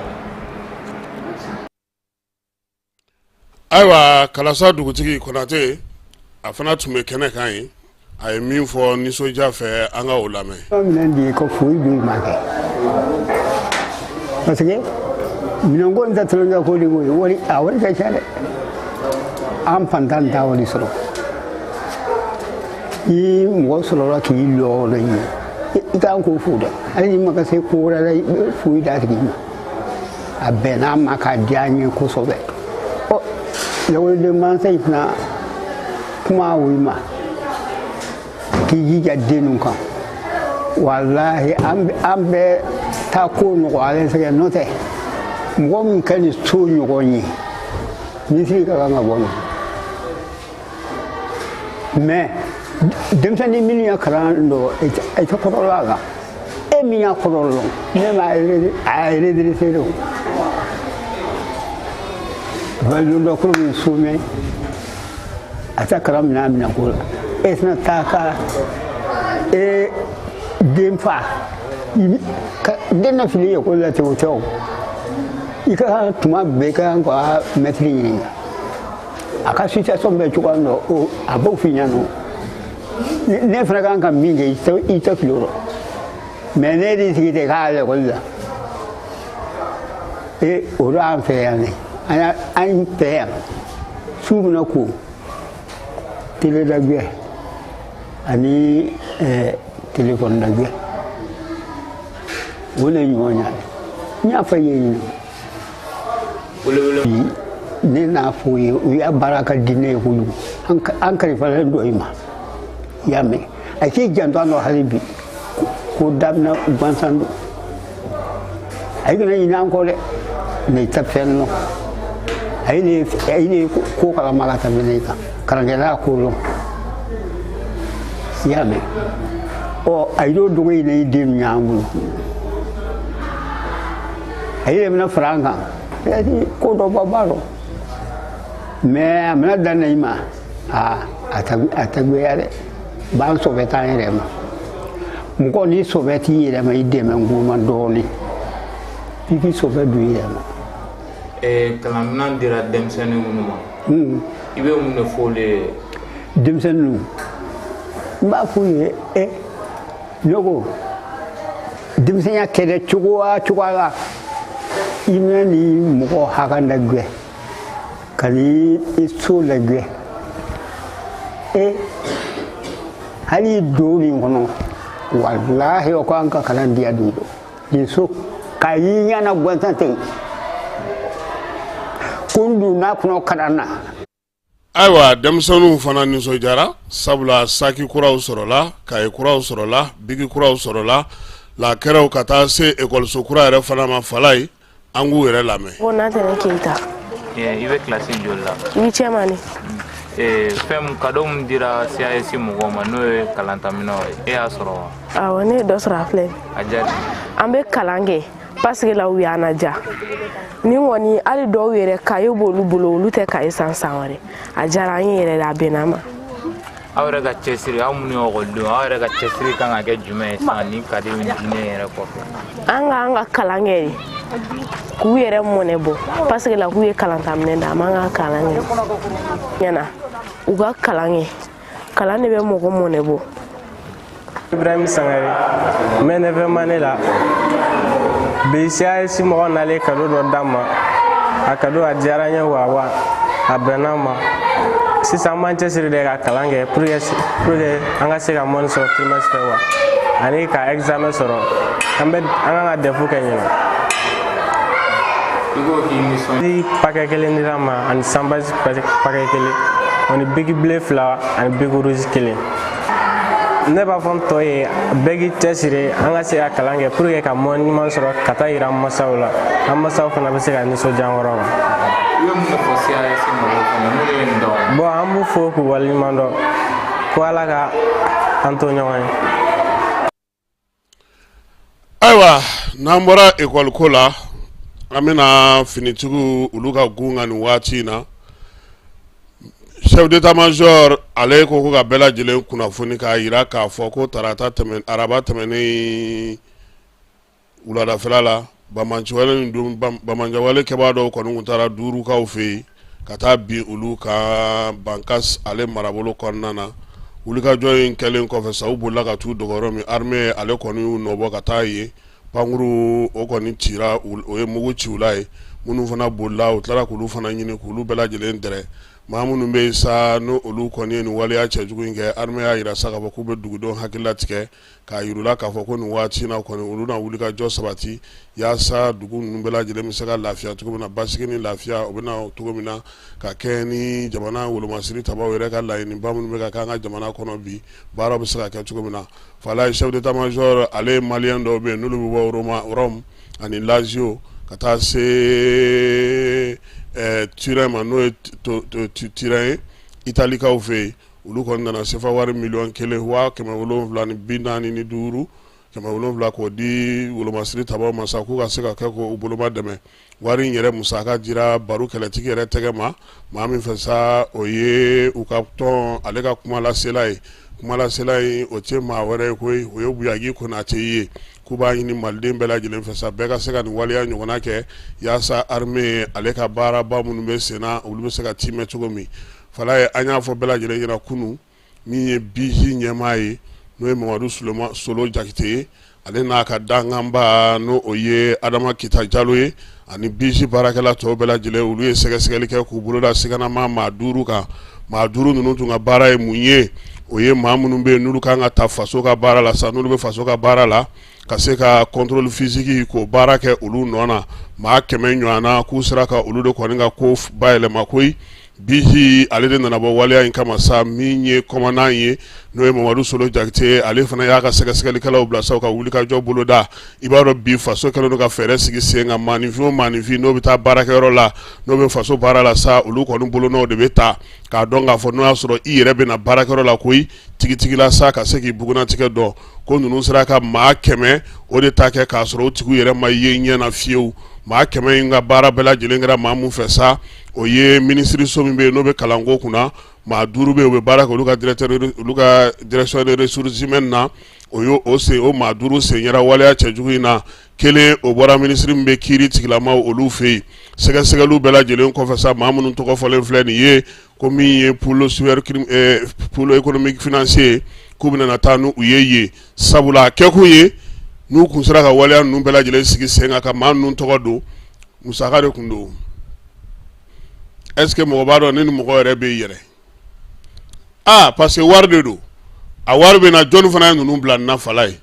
Ayiwa, Kalasa dugutigi Konate, a fana tun bɛ kɛnɛ kan ye. A ye min fɔ nisɔndiya fɛ, an ka o lamɛn. Minɛn di ko foyi bi ma kɛ, parce que minɛnko in tɛ tulonkɛ ko de koyi. Wari, a wari ka ca dɛ. An fantan t'a wari sɔrɔ. Ni mɔgɔ sɔrɔla k'i lɔ o la ɲɛ, i kan k'o fo dɛ. Hali n'i ma ka se ko wɛrɛ la, i bɛ foyi d'a tigi ma. A bɛnna a ma k'a diya n ye kosɛbɛ. Ɔ, lakɔliden mansa in fana kuma o ma k'i jija den ninnu kan. Walahi, an bɛ taa ko nɔgɔyalen sɛgɛn. N'o tɛ, mɔgɔ min ka nin so ɲɔgɔn ye, minisiri ka kan ka bɔ nin. Mais denmisɛnnin minnu ye kalan dɔn, i tɛ kɔrɔla a kan. E min y'a kɔrɔ lɔn, ne ma a redressé o don dɔ kolo min so mɛn a tɛ kalan minɛ a minɛ ko la. E tɛna taa ka e den fa den na fili ekɔli la ten, o tɛ. O i ka kan tuma bɛɛ, i ka kan ka mɛtiri ɲininka a ka situation bɛ cogoya min na, o a b'o f'i ɲɛna. Ne fana kan ka min kɛ, i tɛ fili o rɔ. Mais ne de sigi ten k'a ekɔli la, e o don an fɛ yan dɛ. An an fɛ yan, su bɛna ko télé lajɛ ani téléphone lajɛ, o de ɲɔgɔn ɲa. N y'a fɔ i ye ɲinɛ ne n'a fɔ ye, u y'a baara ka di ne ye kojugu. An kalifalen dɔ i ma, i y'a mɛn, a k'i janto an dɔ hali bi ko daminɛ gansan don. A ye kana ɲinɛ an kɔ dɛ. Ne tɛ fɛn lɔn, a ye ne ko kalama ka tɛmɛ ne kan. Karankɛla ko lɔn, i y'a mɛn. Ɔ, a y'o dogo in ne den ɲ'an bolo, a yɛrɛ bɛna fara an kan. Peut-être ko dɔ bɔ b'a rɔ, mais a bɛna dan i ma. Aa, a tɛ goya dɛ. B'an sɔbɛ t'an yɛrɛ ma. Mɔgɔ n'i sɔbɛ t'i yɛrɛ ma, i dɛmɛ ngoma dɔɔnin, i k'i sɔbɛ don i yɛrɛ ma. Kalanminɛn dira denmisɛnnin minnu ma, i bɛ mun de fɔ olu ye? Denmisɛnnin ninnu, n b'a f'u ye, ne ko denmisɛnya kɛlɛ cogoya cogoya la, i bɛna ni mɔgɔ hakɛ lajɛ ka ni i so lajɛ. Hali don nin kɔnɔ, walahi, o kan ka kalan diya dun nin so k'a y'i ɲɛna gansan ten ko n donna kɔnɔ kalan na. Ayiwa, denmisɛnninw fana nisɔndiyara, sabula saki kuraw sɔrɔla, kaye kuraw sɔrɔla, biki kuraw sɔrɔla, lakɛrɛw, ka taa se ekɔliso kura yɛrɛ fana ma. Fala ye, an k'u yɛrɛ lamɛn. Ko Natɛnɛ Keyita. I bɛ kilasi joli la? Huitième année. Fɛn min cadeau min dira CAS mɔgɔw ma, n'o ye kalantaminɛnw ye, e y'a sɔrɔ wa? Awɔ, ne ye dɔ sɔrɔ, a filɛ. A diyara. An bɛ kalan kɛ parce que la u y'an naja ni kɔni, hali dɔw yɛrɛ kaye b'olu bolo, olu tɛ kaye san san wɛrɛ. A diyara an ye yɛrɛ de, a bɛnna an ma. Aw yɛrɛ ka cɛsiri, aw minnu ye ekɔlidenw, aw yɛrɛ ka cɛsiri kan ka kɛ jumɛn ye sisan ni cadeau in dilen yɛrɛ kɔfɛ? An ka kalan kɛ de k'u yɛrɛ mɔnɛ bɔ, parce que la k'u ye kalantaminɛ d'an ma, an ka kalan kɛ ɲɛna, u ka kalan kɛ, kalan de bɛ mɔgɔ mɔnɛ bɔ. Ibrahim Sangare, n bɛ neuvième année la. Bi, CAS mɔgɔ nalen cadeau dɔ d'an ma. A cadeau a diyara n ye wa a bɛnna n ma. Sisan an b'an cɛsiri de ka kalan kɛ pour que an ka se ka moyenne sɔrɔ trimestre fɛ wa ani ka examen sɔrɔ. An bɛ an kan ka DEF kɛ ɲinan. I ko k'i nisɔn. Ni paquet kelen dira an ma ani sans base paquet kelen, o ni bic bleu fila ani bic rouge kelen. Ne b'a fɔ n tɔ ye, bɛɛ k'i cɛsiri, an ka se ka kalan kɛ pour que ka moyenne ɲuman sɔrɔ ka taa yira an masaw la, an masaw fana bɛ se ka nisɔndiya an kɔrɔ. I bɛ mun de fɔ CAS mɔgɔw fana minnu ye nin dɔn? Bon, an b'u fo k'u waleɲuman dɔn, ko Ala ka an to ɲɔgɔn ye. Ayiwa, n'an bɔra ekɔli ko la, an bɛna finitigiw olu ka gun kan nin waati in na. Chef d'état-major ale ko ka bɛɛ lajɛlen kunnafoni k'a jira k'a fɔ ko tarata tɛmɛ, araba tɛmɛnen wuladafɛla la, banbaanciwale kɛbaa dɔw kɔni tun taara duurukaw fɛ yen ka taa bin olu kan Bankas ale marabolo kɔnɔna na. Wulikajɔ in kɛlen kɔfɛ sa, u bolila ka t'u dogo yɔrɔ min, armée ale kɔni y'u nɔbɔ ka taa yen. Pankuru o kɔni cira, o ye mugu ci u la yen. Minnu fana bolila, u tilara k'olu fana ɲini k'olu bɛɛ lajɛlen dɛrɛ. Maa minnu bɛ yen sa, n'o olu kɔni ye nin waleya cɛjugu in kɛ, armée y'a jira sa k'a fɔ k'u bɛ dugudenw hakili latigɛ k'a yir'u la k'a fɔ ko nin waati in na kɔni, olu na wulikajɔ sabati yaasa dugu ninnu bɛɛ lajɛlen bɛ se ka lafiya cogo min na, basigi ni lafiya o bɛ na cogo min na, ka kɛ ni jamana wolomasiri tabaw yɛrɛ ka laɲiniba minnu bɛ ka kɛ an ka jamana kɔnɔ bi, baaraw bɛ se ka kɛ cogo min na. Falaye, chef d'état-major ale ye malien dɔw bɛ yen n'olu bɛ bɔ Roma, Rome ani Lazio ka taa se Turin ma, n'o ye Turin ye Italikaw fɛ yen, olu kɔni nana sefa wari 1,745,700 k'o di wolomasiri tabaw ma sa, k'u ka se ka kɛ k'u boloma dɛmɛ. Wari in yɛrɛ musaka dira baro kɛlɛtigi yɛrɛ tɛgɛ ma, maa min fɛ sa, o ye u ka tɔn ale ka kumalasela ye. Kumalasela in, o tɛ maa wɛrɛ ye koyi, o ye Buyagi Konate ye. K'u b'a ɲini maliden bɛɛ lajɛlen fɛ sa, bɛɛ ka se ka nin waleya ɲɔgɔnna kɛ yaasa armée ale ka baaraba minnu bɛ senna, olu bɛ se ka tiimɛ cogo min. Falaye, an y'a fɔ bɛɛ lajɛlen ɲɛna kunun, min ye BIJ ɲɛmaa ye, n'o ye Mamadu Solo Jakite ye, ale n'a ka dankanba, n'o o ye Adama Kita Jalo ye, ani BIJ baarakɛla tɔw bɛɛ lajɛlen, olu ye sɛgɛsɛgɛli kɛ k'u bolo da siganama maa duuru kan. Maa duuru ninnu tun ka baara ye mun ye? O ye maa minnu bɛ yen n'olu kan ka ta faso ka baara la sa, n'olu bɛ faso ka baara la, ka se ka contrôle physique k'o baara kɛ olu nɔ na. Maa 100 ɲɔgɔn na, k'u sera ka olu de kɔni ka ko bayɛlɛma koyi. BIJ ale de nana bɔ waleya in kama sa. Min ye commandant ye, n'o ye Mamadu Solo Jakite, ale fana y'a ka sɛgɛsɛgɛlikɛlaw bila sa ka wulikajɔ boloda. I b'a dɔn bi, faso kɛlen don ka fɛɛrɛ sigi sen kan, maaninfin o maaninfin n'o bɛ taa baarakɛyɔrɔ la, n'o bɛ faso baara la sa, olu kɔni bolonɔw de bɛ ta k'a dɔn k'a fɔ n'o y'a sɔrɔ i yɛrɛ bɛ na baarakɛyɔrɔ la koyi tigitigila sa, ka se k'i bugunnatigɛ dɔn. Ko ninnu sera ka maa 100 o de ta kɛ k'a sɔrɔ o tigiw yɛrɛ ma ye ɲɛ na fiyewu. Maa 100 in ka baara bɛɛ lajɛlen kɛra maa min fɛ sa, o ye minisiriso min bɛ yen n'o bɛ kalanko kunna. Maa duuru bɛ yen, u bɛ baara kɛ olu ka directeur, olu ka direction des ressources humaines na. O ye o sen, o maa duuru sen yera waleya cɛjugu in na. Kelen, o bɔra minisiri min bɛ kiiri tigilamaw olu fɛ yen. Sɛgɛsɛgɛliw bɛɛ lajɛlen kɔfɛ sa, maa minnu tɔgɔ fɔlen filɛ nin ye, ko min ye pôle cyber pôle économique financier, k'u bɛna taa n'u ye yen, sabula a kɛkun ye n'u kun sera ka waleya ninnu bɛɛ lajɛlen sigi sen kan ka maa ninnu tɔgɔ don, musaka de tun don. Est-ce que mɔgɔ b'a dɔn ne ni mɔgɔ yɛrɛ bɛ yɛrɛ? Aa, parce que wari de don, a wari bɛ na. Jɔnni fana ye ninnu bila nin na? Fala ye,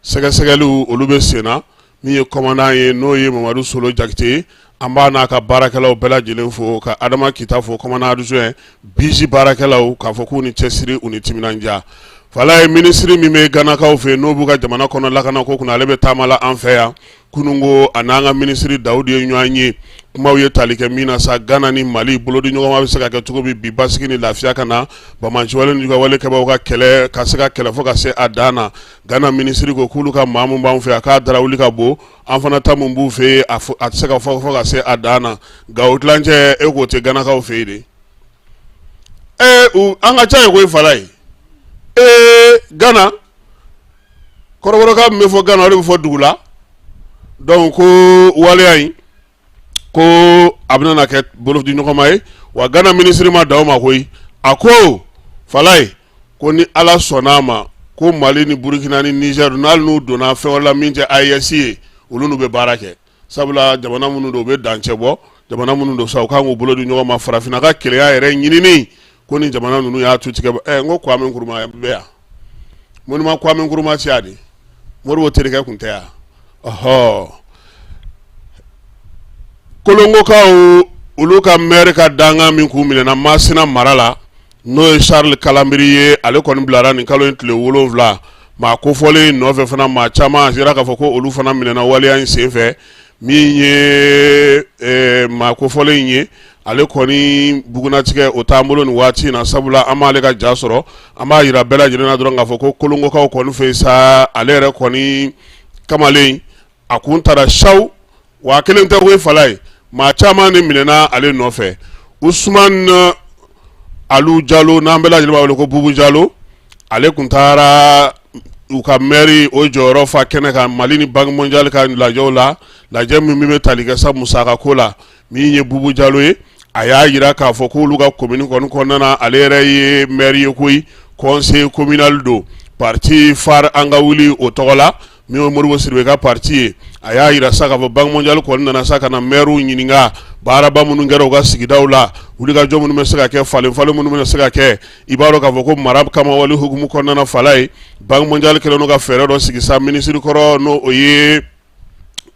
sɛgɛsɛgɛliw olu bɛ sen na. Min ye commandant ye, n'o ye Mamadu Solo Jakite ye, an b'a n'a ka baarakɛlaw bɛɛ lajɛlen fo, ka Adama Kita fo, commandant adjoint, BIJ baarakɛlaw, k'a fɔ k'u ni cɛsiri, u ni timinandiya. Fala ye, minisiri min bɛ Ganakaw fɛ yen, n'o b'u ka jamana kɔnɔ lakanako kunna, ale bɛ taama la an fɛ yan. Kununko, a n'an ka minisiri Dawudi ye ɲɔgɔn ye. Kumaw ye tali kɛ min na sa, Gana ni Mali bolodiɲɔgɔnma bɛ se ka kɛ cogo min bi basigi ni lafiya ka na, banbaanciwale ni juguyawale kɛbaaw ka kɛlɛ ka se ka kɛlɛ fo ka se a dan na. Gana minisiri ko k'olu ka maa min b'an fɛ yan k'a darawuli ka bon, an fana ta min b'u fɛ yen a tɛ se ka fɔ fo ka se a dan na. Nka o tilancɛ e k'o tɛ Ganakaw fɛ yen de. Ee, an ka ca yen koyi Falaye. Ee, Gana kɔrɔbɔrɔkan min bɛ fɔ Gana, o de bɛ fɔ dugu la. Donc ko waleya in ko a bɛna na kɛ bolodiɲɔgɔnma ye wa. Gana minisiri ma dan o ma koyi, a ko Falaye ko ni Ala sɔnna a ma, ko Mali ni Burukina ni Niger, n'hali n'u donna fɛn wɛrɛ la min tɛ AES ye, olu n'u bɛ baara kɛ, sabula jamana minnu don, u bɛ dancɛ bɔ, jamana minnu don sa, u kan k'u bolo di ɲɔgɔn ma farafinna ka kelenya yɛrɛ ɲinini ko ni jamana ninnu y'a tu tigɛ. N ko Kwame Nkrumah bɛ yan, monument Kwame Nkrumah ci de, Modibo terikɛ tun tɛ yan. Ɔhɔ, Kolongokaw, olu ka maire ka dankan min k'u minɛna Masina mara la, n'o ye Charles Kalambry ye, ale kɔni bilara nin kalo in tile 7. Maa kofɔlen nɔfɛ fana, maa caman a sera k'a fɔ ko olu fana minɛna waleya in senfɛ. Min ye maa kofɔlen in ye, ale kɔni bugunatigɛ o t'an bolo nin waati in na, sabula an m'ale ka ja sɔrɔ. An b'a jira bɛɛ lajɛlen na dɔrɔn k'a fɔ ko Kolongokaw kɔni fɛ sa, ale yɛrɛ kɔni kamalen a kun taara saw wa kelen tɛ koyi Falaye, maa caman de minɛna ale nɔfɛ. Usumani Alu Jalo, n'an bɛɛ lajɛlen b'a wele ko Bubu Jalo, ale tun taara u ka maire o jɔyɔrɔ fa kɛnɛ kan Mali ni Banque mondiale ka lajɛw la, lajɛ min bɛ tali kɛ sa musaka ko la. Min ye Bubu Jalo ye, a y'a jira k'a fɔ k'olu ka commune kɔni kɔnɔna na, ale yɛrɛ ye maire ye koyi, conseiller communal don parti FARE An ka wuli o tɔgɔ la, min ye Modibo Sidibe ka parti ye. A y'a jira sa k'a fɔ Banque mondiale kɔni nana sa ka na maires ɲininka baaraba minnu kɛra u ka sigidaw la, wulikajɔ minnu bɛ se ka kɛ, falen falen minnu bɛ se ka kɛ. I b'a dɔn k'a fɔ ko mara kama wale hukumu kɔnɔna na, Falaye, Banque mondiale kɛlen don ka fɛɛrɛ dɔ sigi sa, minisiri kɔrɔ n'o o ye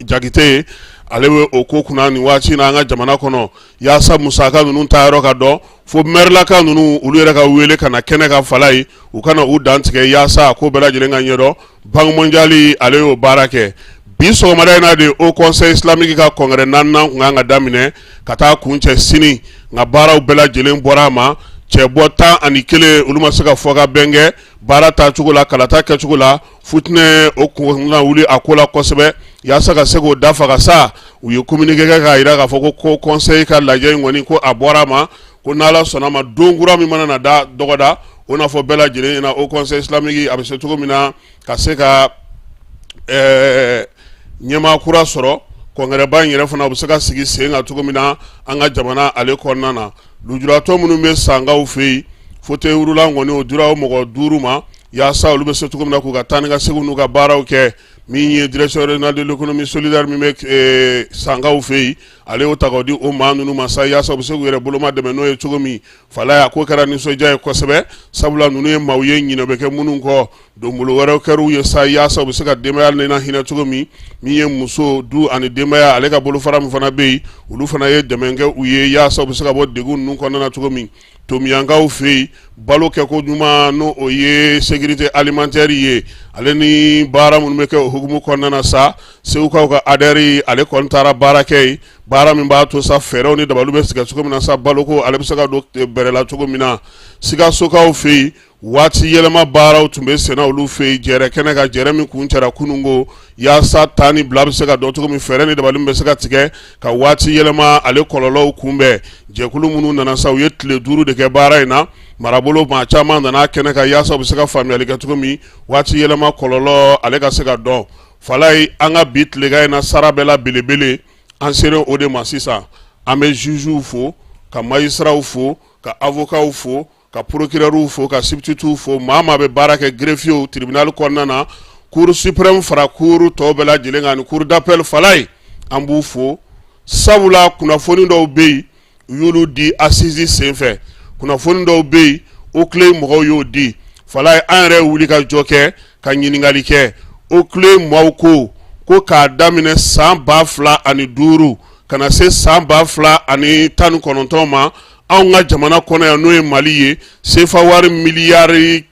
Jakite ye, ale bɛ o ko kunna nin waati in na an ka jamana kɔnɔ, yaasa musaka ninnu ta yɔrɔ ka dɔn, fo mɛrilaka ninnu olu yɛrɛ ka wele ka na kɛnɛ kan Falaye, u ka na u dantigɛ yaasa a ko bɛɛ lajɛlen ka ɲɛdɔn. Banque mondiale ale y'o baara kɛ. Bi sɔgɔmada in na de, Haut Conseil islamique ka congrès naaninan tun kan ka daminɛ ka taa kuncɛ sini, nka baaraw bɛɛ lajɛlen bɔra a ma. Cɛbɔ 11, olu ma se ka fɔ ka bɛn kɛ baara taacogo la, kalata kɛcogo la. Futinɛ o kun ka wuli a ko la kosɛbɛ. Yaasa ka se k'o da faga sa, u ye communiqué kɛ k'a jira k'a fɔ ko conseil ka lajɛ in kɔni, ko a bɔra a ma, ko n'Ala sɔnna ma, don kura min mana na da dɔgɔda, o n'a fɔ bɛɛ lajɛlen ɲɛna Haut Conseil islamique a bɛ se cogo min na ka se ka ɲɛmaa kura sɔrɔ, congrès ba in yɛrɛ fana u bɛ se ka sigi sen kan cogo min na an ka jamana ale kɔnɔna na. Lujuratɔ minnu bɛ Sankaw fɛ yen, fauteuil roulant kɔni o dira o mɔgɔ 5 ma, yaasa olu bɛ se cogo min na k'u ka taa ni ka segin n'u ka baaraw kɛ. Min ye direction régionale de l'économie solidaire min bɛ Sankaw fɛ yen, ale y'o ta k'o di o maa ninnu ma sa, yaasa u bɛ se k'u yɛrɛ boloma dɛmɛ n'o ye cogo min. Falaye, a ko kɛra nisɔndiya ye kosɛbɛ, sabula ninnu ye maaw ye ɲinɛ bɛ kɛ minnu kɔ, donbolo wɛrɛw kɛr'u ye sa, yaasa u bɛ se ka denbaya ni hinɛ cogo min. Min ye muso du ani denbaya ale ka bolofara min fana bɛ yen, olu fana ye dɛmɛ kɛ u ye, yaasa u bɛ se ka bɔ degun ninnu kɔnɔna na cogo min. Tomiyankaw fɛ yen, balo kɛko ɲuman, n'o o ye sécurité alimentaire ye, ale ni baara minnu bɛ kɛ o hukumu kɔnɔna na sa, Segukaw ka ADER ale kɔni taara baara kɛ yen, baara min b'a to sa fɛɛrɛw ni dabaliw bɛ sigi cogo min na sa, baloko ale bɛ se ka don bɛrɛ la cogo min na. Sikasokaw fɛ yen, waati yɛlɛma baaraw tun bɛ senna olu fɛ yen, jɛrɛ kɛnɛ kan, jɛrɛ min kuncɛra kununko, yaasa taa ni bila bɛ se ka dɔn cogo min, fɛɛrɛ ni dabali bɛ se ka tigɛ ka waati yɛlɛma ale kɔlɔlɔw kunbɛn. Jɛkulu minnu nana sa, u ye tile 5 de kɛ baara in na. Marabolo maa caman nana kɛnɛ kan, yaasa u bɛ se ka faamuyali kɛ cogo min waati yɛlɛma kɔlɔlɔ ale ka se ka dɔn. Falaye, an ka bi tilegan in na, sara bɛɛ la belebele, an sera o de ma sisan. An bɛ jugew fo, ka magistrats fo, ka avocats fo, ka procureurs fo, ka substituts fo, maa maa bɛ baara kɛ greffiers tribunal kɔnɔna na, cour suprême fara cour tɔw bɛɛ lajɛlen kan ani cour d'appel. Falaye, an b'u fo, sabula kunnafoni dɔw bɛ yen, u y'olu di assise senfɛ, kunnafoni dɔw bɛ yen, OCLEI mɔgɔw y'o di. Falaye, an yɛrɛ wuli ka jɔ kɛ ka ɲininkali kɛ OCLEI maaw ko k'a daminɛ san 2005 ka na se san 2019 ma, anw ka jamana kɔnɔ yan, n'o ye Mali ye, sefa wari miliyari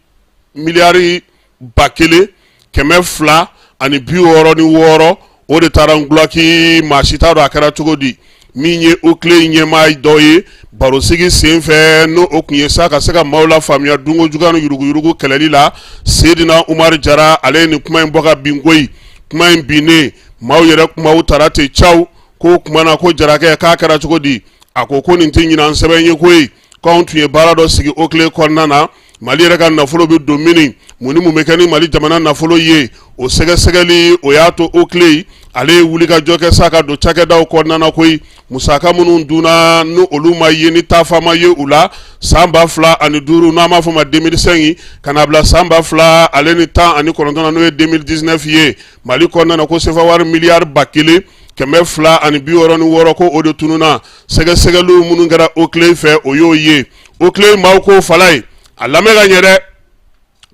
1266, o de taara ngulaki, maa si t'a dɔn a kɛra cogo di. Min ye OCLEI ɲɛmaa dɔ ye barosigi senfɛ, n'o o tun ye sa ka se ka maaw lafaamuya dunko juguya ni yuruguyurugu kɛlɛli la, Seyidina Umaru Jara, ale ye nin kuma in bɔ ka bin koyi. Kuma in binnen, maaw yɛrɛ kumaw taara ten caw ko kuma na ko Jarakɛ, k'a kɛra cogo di? A ko ko nin tɛ ɲinan sɛbɛn ye koyi, k'anw tun ye baara dɔ sigi OCLEI kɔnɔna na. Mali yɛrɛ ka nafolo bɛ don min, mun ni mun bɛ kɛ ni Mali jamana nafolo ye, o sɛgɛsɛgɛli o y'a to OCLEI ale ye wulikajɔ kɛ sa ka don cakɛdaw kɔnɔna na koyi. Musaka minnu dunna ni olu ma ye, ni taafa ma ye u la, san 2005, n'an b'a fɔ ma 2005, ka na bila san 2019 na, n'o ye 2019 ye, Mali kɔnɔna na, ko sefa wari miliyari 1266, ko o de tununna. Sɛgɛsɛgɛliw minnu kɛra OCLEI fɛ, o y'o ye. OCLEI maaw ko fala ye a lamɛn ka ɲɛ dɛ,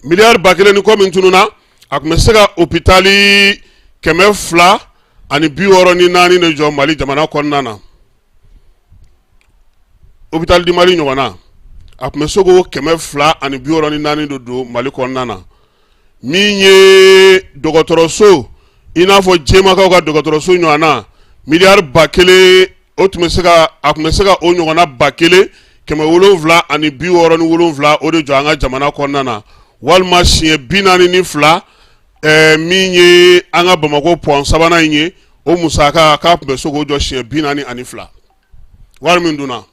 miliyari 1000 ni kɔ min tununna, a tun bɛ se ka hôpital 264 de jɔ Mali jamana kɔnɔna na. Hôpital du Mali ɲɔgɔnna, a tun bɛ se k'o 264 de don Mali kɔnɔna na. Min ye dɔgɔtɔrɔso, i n'a fɔ jɛmakaw ka dɔgɔtɔrɔso ɲɔgɔn na, miliyari 1000, o tun bɛ se ka, a tun bɛ se ka o ɲɔgɔnna 1767 o de jɔ an ka jamana kɔnɔna na, walima siɲɛ 42. Min ye an ka Bamakɔ pont sabanan in ye, o musaka, k'a tun bɛ se k'o jɔ siɲɛ 42, wari min dunna.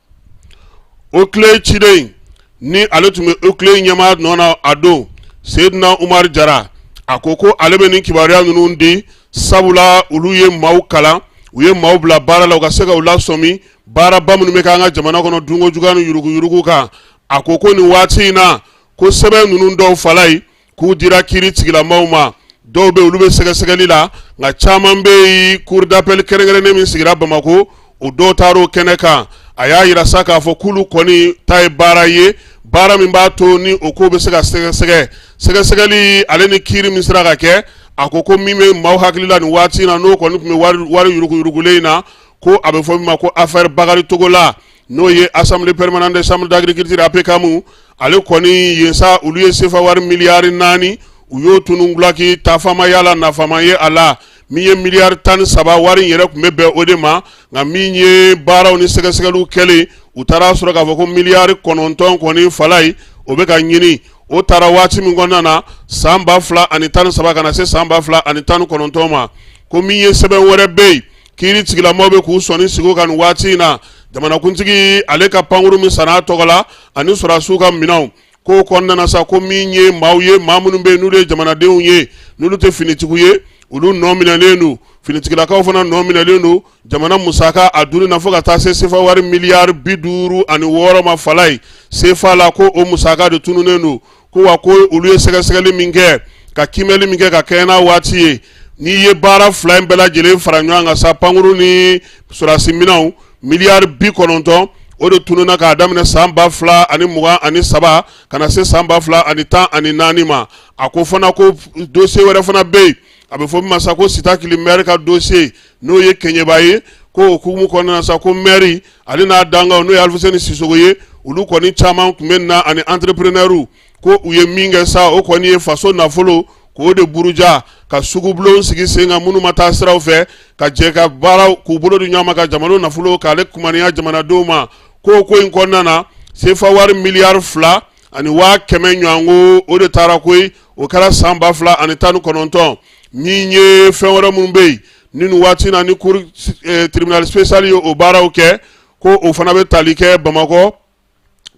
OCLEI ciden ni ale tun bɛ OCLEI ɲɛmaa nɔ na a don, Seyidina Umaru Jara, a ko ko ale bɛ nin kibaruya ninnu di sabula olu ye maaw kalan, u ye maaw bila baara la, u ka se ka u lasɔmi baaraba minnu bɛ kɛ an ka jamana kɔnɔ dunko juguya ni yuruguyurugu kan. A ko ko nin waati in na, ko sɛbɛn ninnu dɔw fala ye k'u dira kiiri tigilamaw ma, dɔw bɛ olu bɛ sɛgɛsɛgɛli la, nka caman bɛ yen, cour d'appel kɛrɛnkɛrɛnnen min sigira Bamakɔ, o dɔw taara o kɛnɛ kan. A y'a yira sa k'a fɔ k'olu kɔni ta ye baara ye, baara min b'a to ni o ko bɛ se ka sɛgɛsɛgɛ. Sɛgɛsɛgɛli ale ni kiiri min sera ka kɛ, a ko ko min bɛ maaw hakili la nin waati in na, n'o kɔni tun bɛ wari yuruguyurugulen in na, ko a bɛ fɔ min ma ko affaire Bakari Togola, n'o ye assemblée permanente des chambres d'agriculture APCAM, ale kɔni yen sa, olu ye sefa wari miliyari 4, u y'o tunun gulaki, taafama y'a la, nafama ye a la. Min ye miliyari 13, wari in yɛrɛ tun bɛ bɛn o de ma, nka min ye baaraw ni sɛgɛsɛgɛliw kɛlen, u taara sɔrɔ k'a fɔ ko miliyari 9 kɔni fala ye, o bɛ ka ɲini. O taara waati min kɔnɔna na, san 2013 ka na se san 2019 ma, ko min ye sɛbɛn wɛrɛ bɛ yen, kiiri tigilamaw bɛ k'u sɔnni sigi o kan nin waati in na, jamanakuntigi ale ka pankuru min sanna a tɔgɔ la ani sɔrɔdasiw ka minɛnw k'o kɔnɔna na sa, ko min ye maaw ye, maa minnu bɛ yen n'olu ye jamanadenw ye, n'olu tɛ finitigiw ye, olu nɔ minɛlen don, finitigilakaw fana nɔ minɛlen don jamana musaka a dunni na fo ka taa se sefa wari miliyari 56 ma fala ye sefa la, ko o musaka de tununnen don. Ko wa ko olu ye sɛgɛsɛgɛli min kɛ, ka kiimɛli min kɛ ka kɛɲɛ n'a waati ye, n'i ye baara fila in bɛɛ lajɛlen fara ɲɔgɔn kan sa, pankuru ni sɔrɔdasi minɛnw, miliyari 90, o de tununna k'a daminɛ san 2023 ka na se san 2014 ma. A ko fana ko dossier wɛrɛ fana bɛ yen, a bɛ fɔ min ma sa ko Sitakili maire ka dossier, n'o ye Keɲeba ye, ko o hukumu kɔnɔna na sa, ko maire ale n'a dankanw, n'o ye Alifuseni Sisoko ye, olu kɔni caman tun bɛ na ani entrepreneur, ko u ye min kɛ sa, o kɔni ye faso nafolo k'o de buruja, ka sugubulon sigi sen kan minnu ma taa siraw fɛ, ka jɛ ka baara k'u bolo di ɲɔgɔn ma ka jamana nafolo k'ale kumaniya jamanadenw ma. Ko ko in kɔnɔna na, sefa wari miliyari 2 100 ɲɔgɔnko, o de taara koyi. O kɛra san 2019. Min ye fɛn wɛrɛ minnu bɛ yen ni nin waati na ni cour tribunal spécial ye o baaraw kɛ, ko o fana bɛ tali kɛ Bamakɔ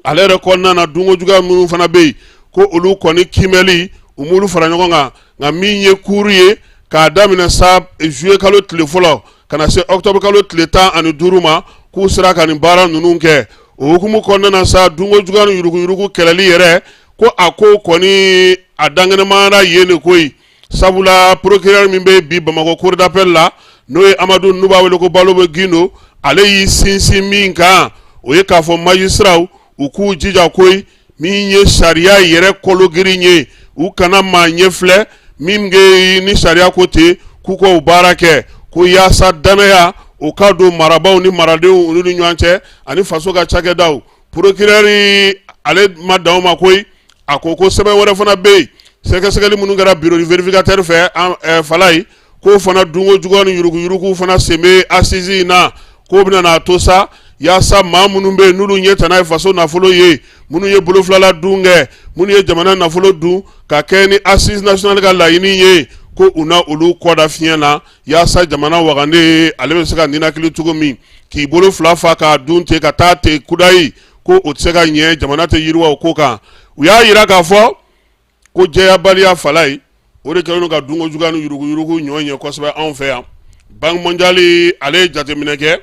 ale yɛrɛ kɔnɔna na, dunko juguya minnu fana bɛ yen, ko olu kɔni kiimɛli, u m'olu fara ɲɔgɔn kan. Nka min ye cour ye, k'a daminɛ sa juillet kalo tile fɔlɔ ka na se octobre kalo tile 15 ma, k'u sera ka nin baara ninnu kɛ. O hukumu kɔnɔna na sa, dunko juguya ni yuruguyurugu kɛlɛli yɛrɛ, ko a ko kɔni a dankɛnɛmayara yen de koyi, sabula procureur min bɛ bi Bamakɔ cour d'appel la, n'o ye Amadu, n'u b'a wele ko Balobo Gindo, ale y'i sinsin min kan, o ye k'a fɔ magistratw u k'u jija koyi, min ye sariya yɛrɛ kologirin ye, u kana maa ɲɛ filɛ, min bɛ ni sariya ko ten, k'u k'o baara kɛ, ko yaasa danaya o ka don marabaaw ni maradenw olu ni ɲɔgɔn cɛ ani faso ka cakɛdaw. Procureur ale ma dan o ma koyi, a ko ko sɛbɛn wɛrɛ fana bɛ yen, sɛgɛsɛgɛli minnu kɛra bureau du vérificateur fɛ falayi, k'o fana dunko juguya ni yuruguyurugu fana sen bɛ assise in na. K'o bɛna n'a to sa yaasa maa minnu bɛ yen n'olu ɲɛ tana ye faso nafolo ye, minnu ye bolofilala dun kɛ, minnu ye jamana nafolo dun ka kɛ ni assise nationale ka laɲini ye, ko u na olu kɔda fiɲɛ na yaasa jamana wagande ale bɛ se ka ninakili cogo min. K'i bolo fila fa k'a dun ten ka taa ten kudayi, ko o tɛ se ka ɲɛ, jamana tɛ yiriwa o ko kan. U y'a jira k'a fɔ ko jɛyabaliya fala ye o de kɛlen don ka dunko juguya ni yuruguyurugu ɲɔ ɲɛ kosɛbɛ anw fɛ yan. Banque mondiale ale ye jateminɛ kɛ,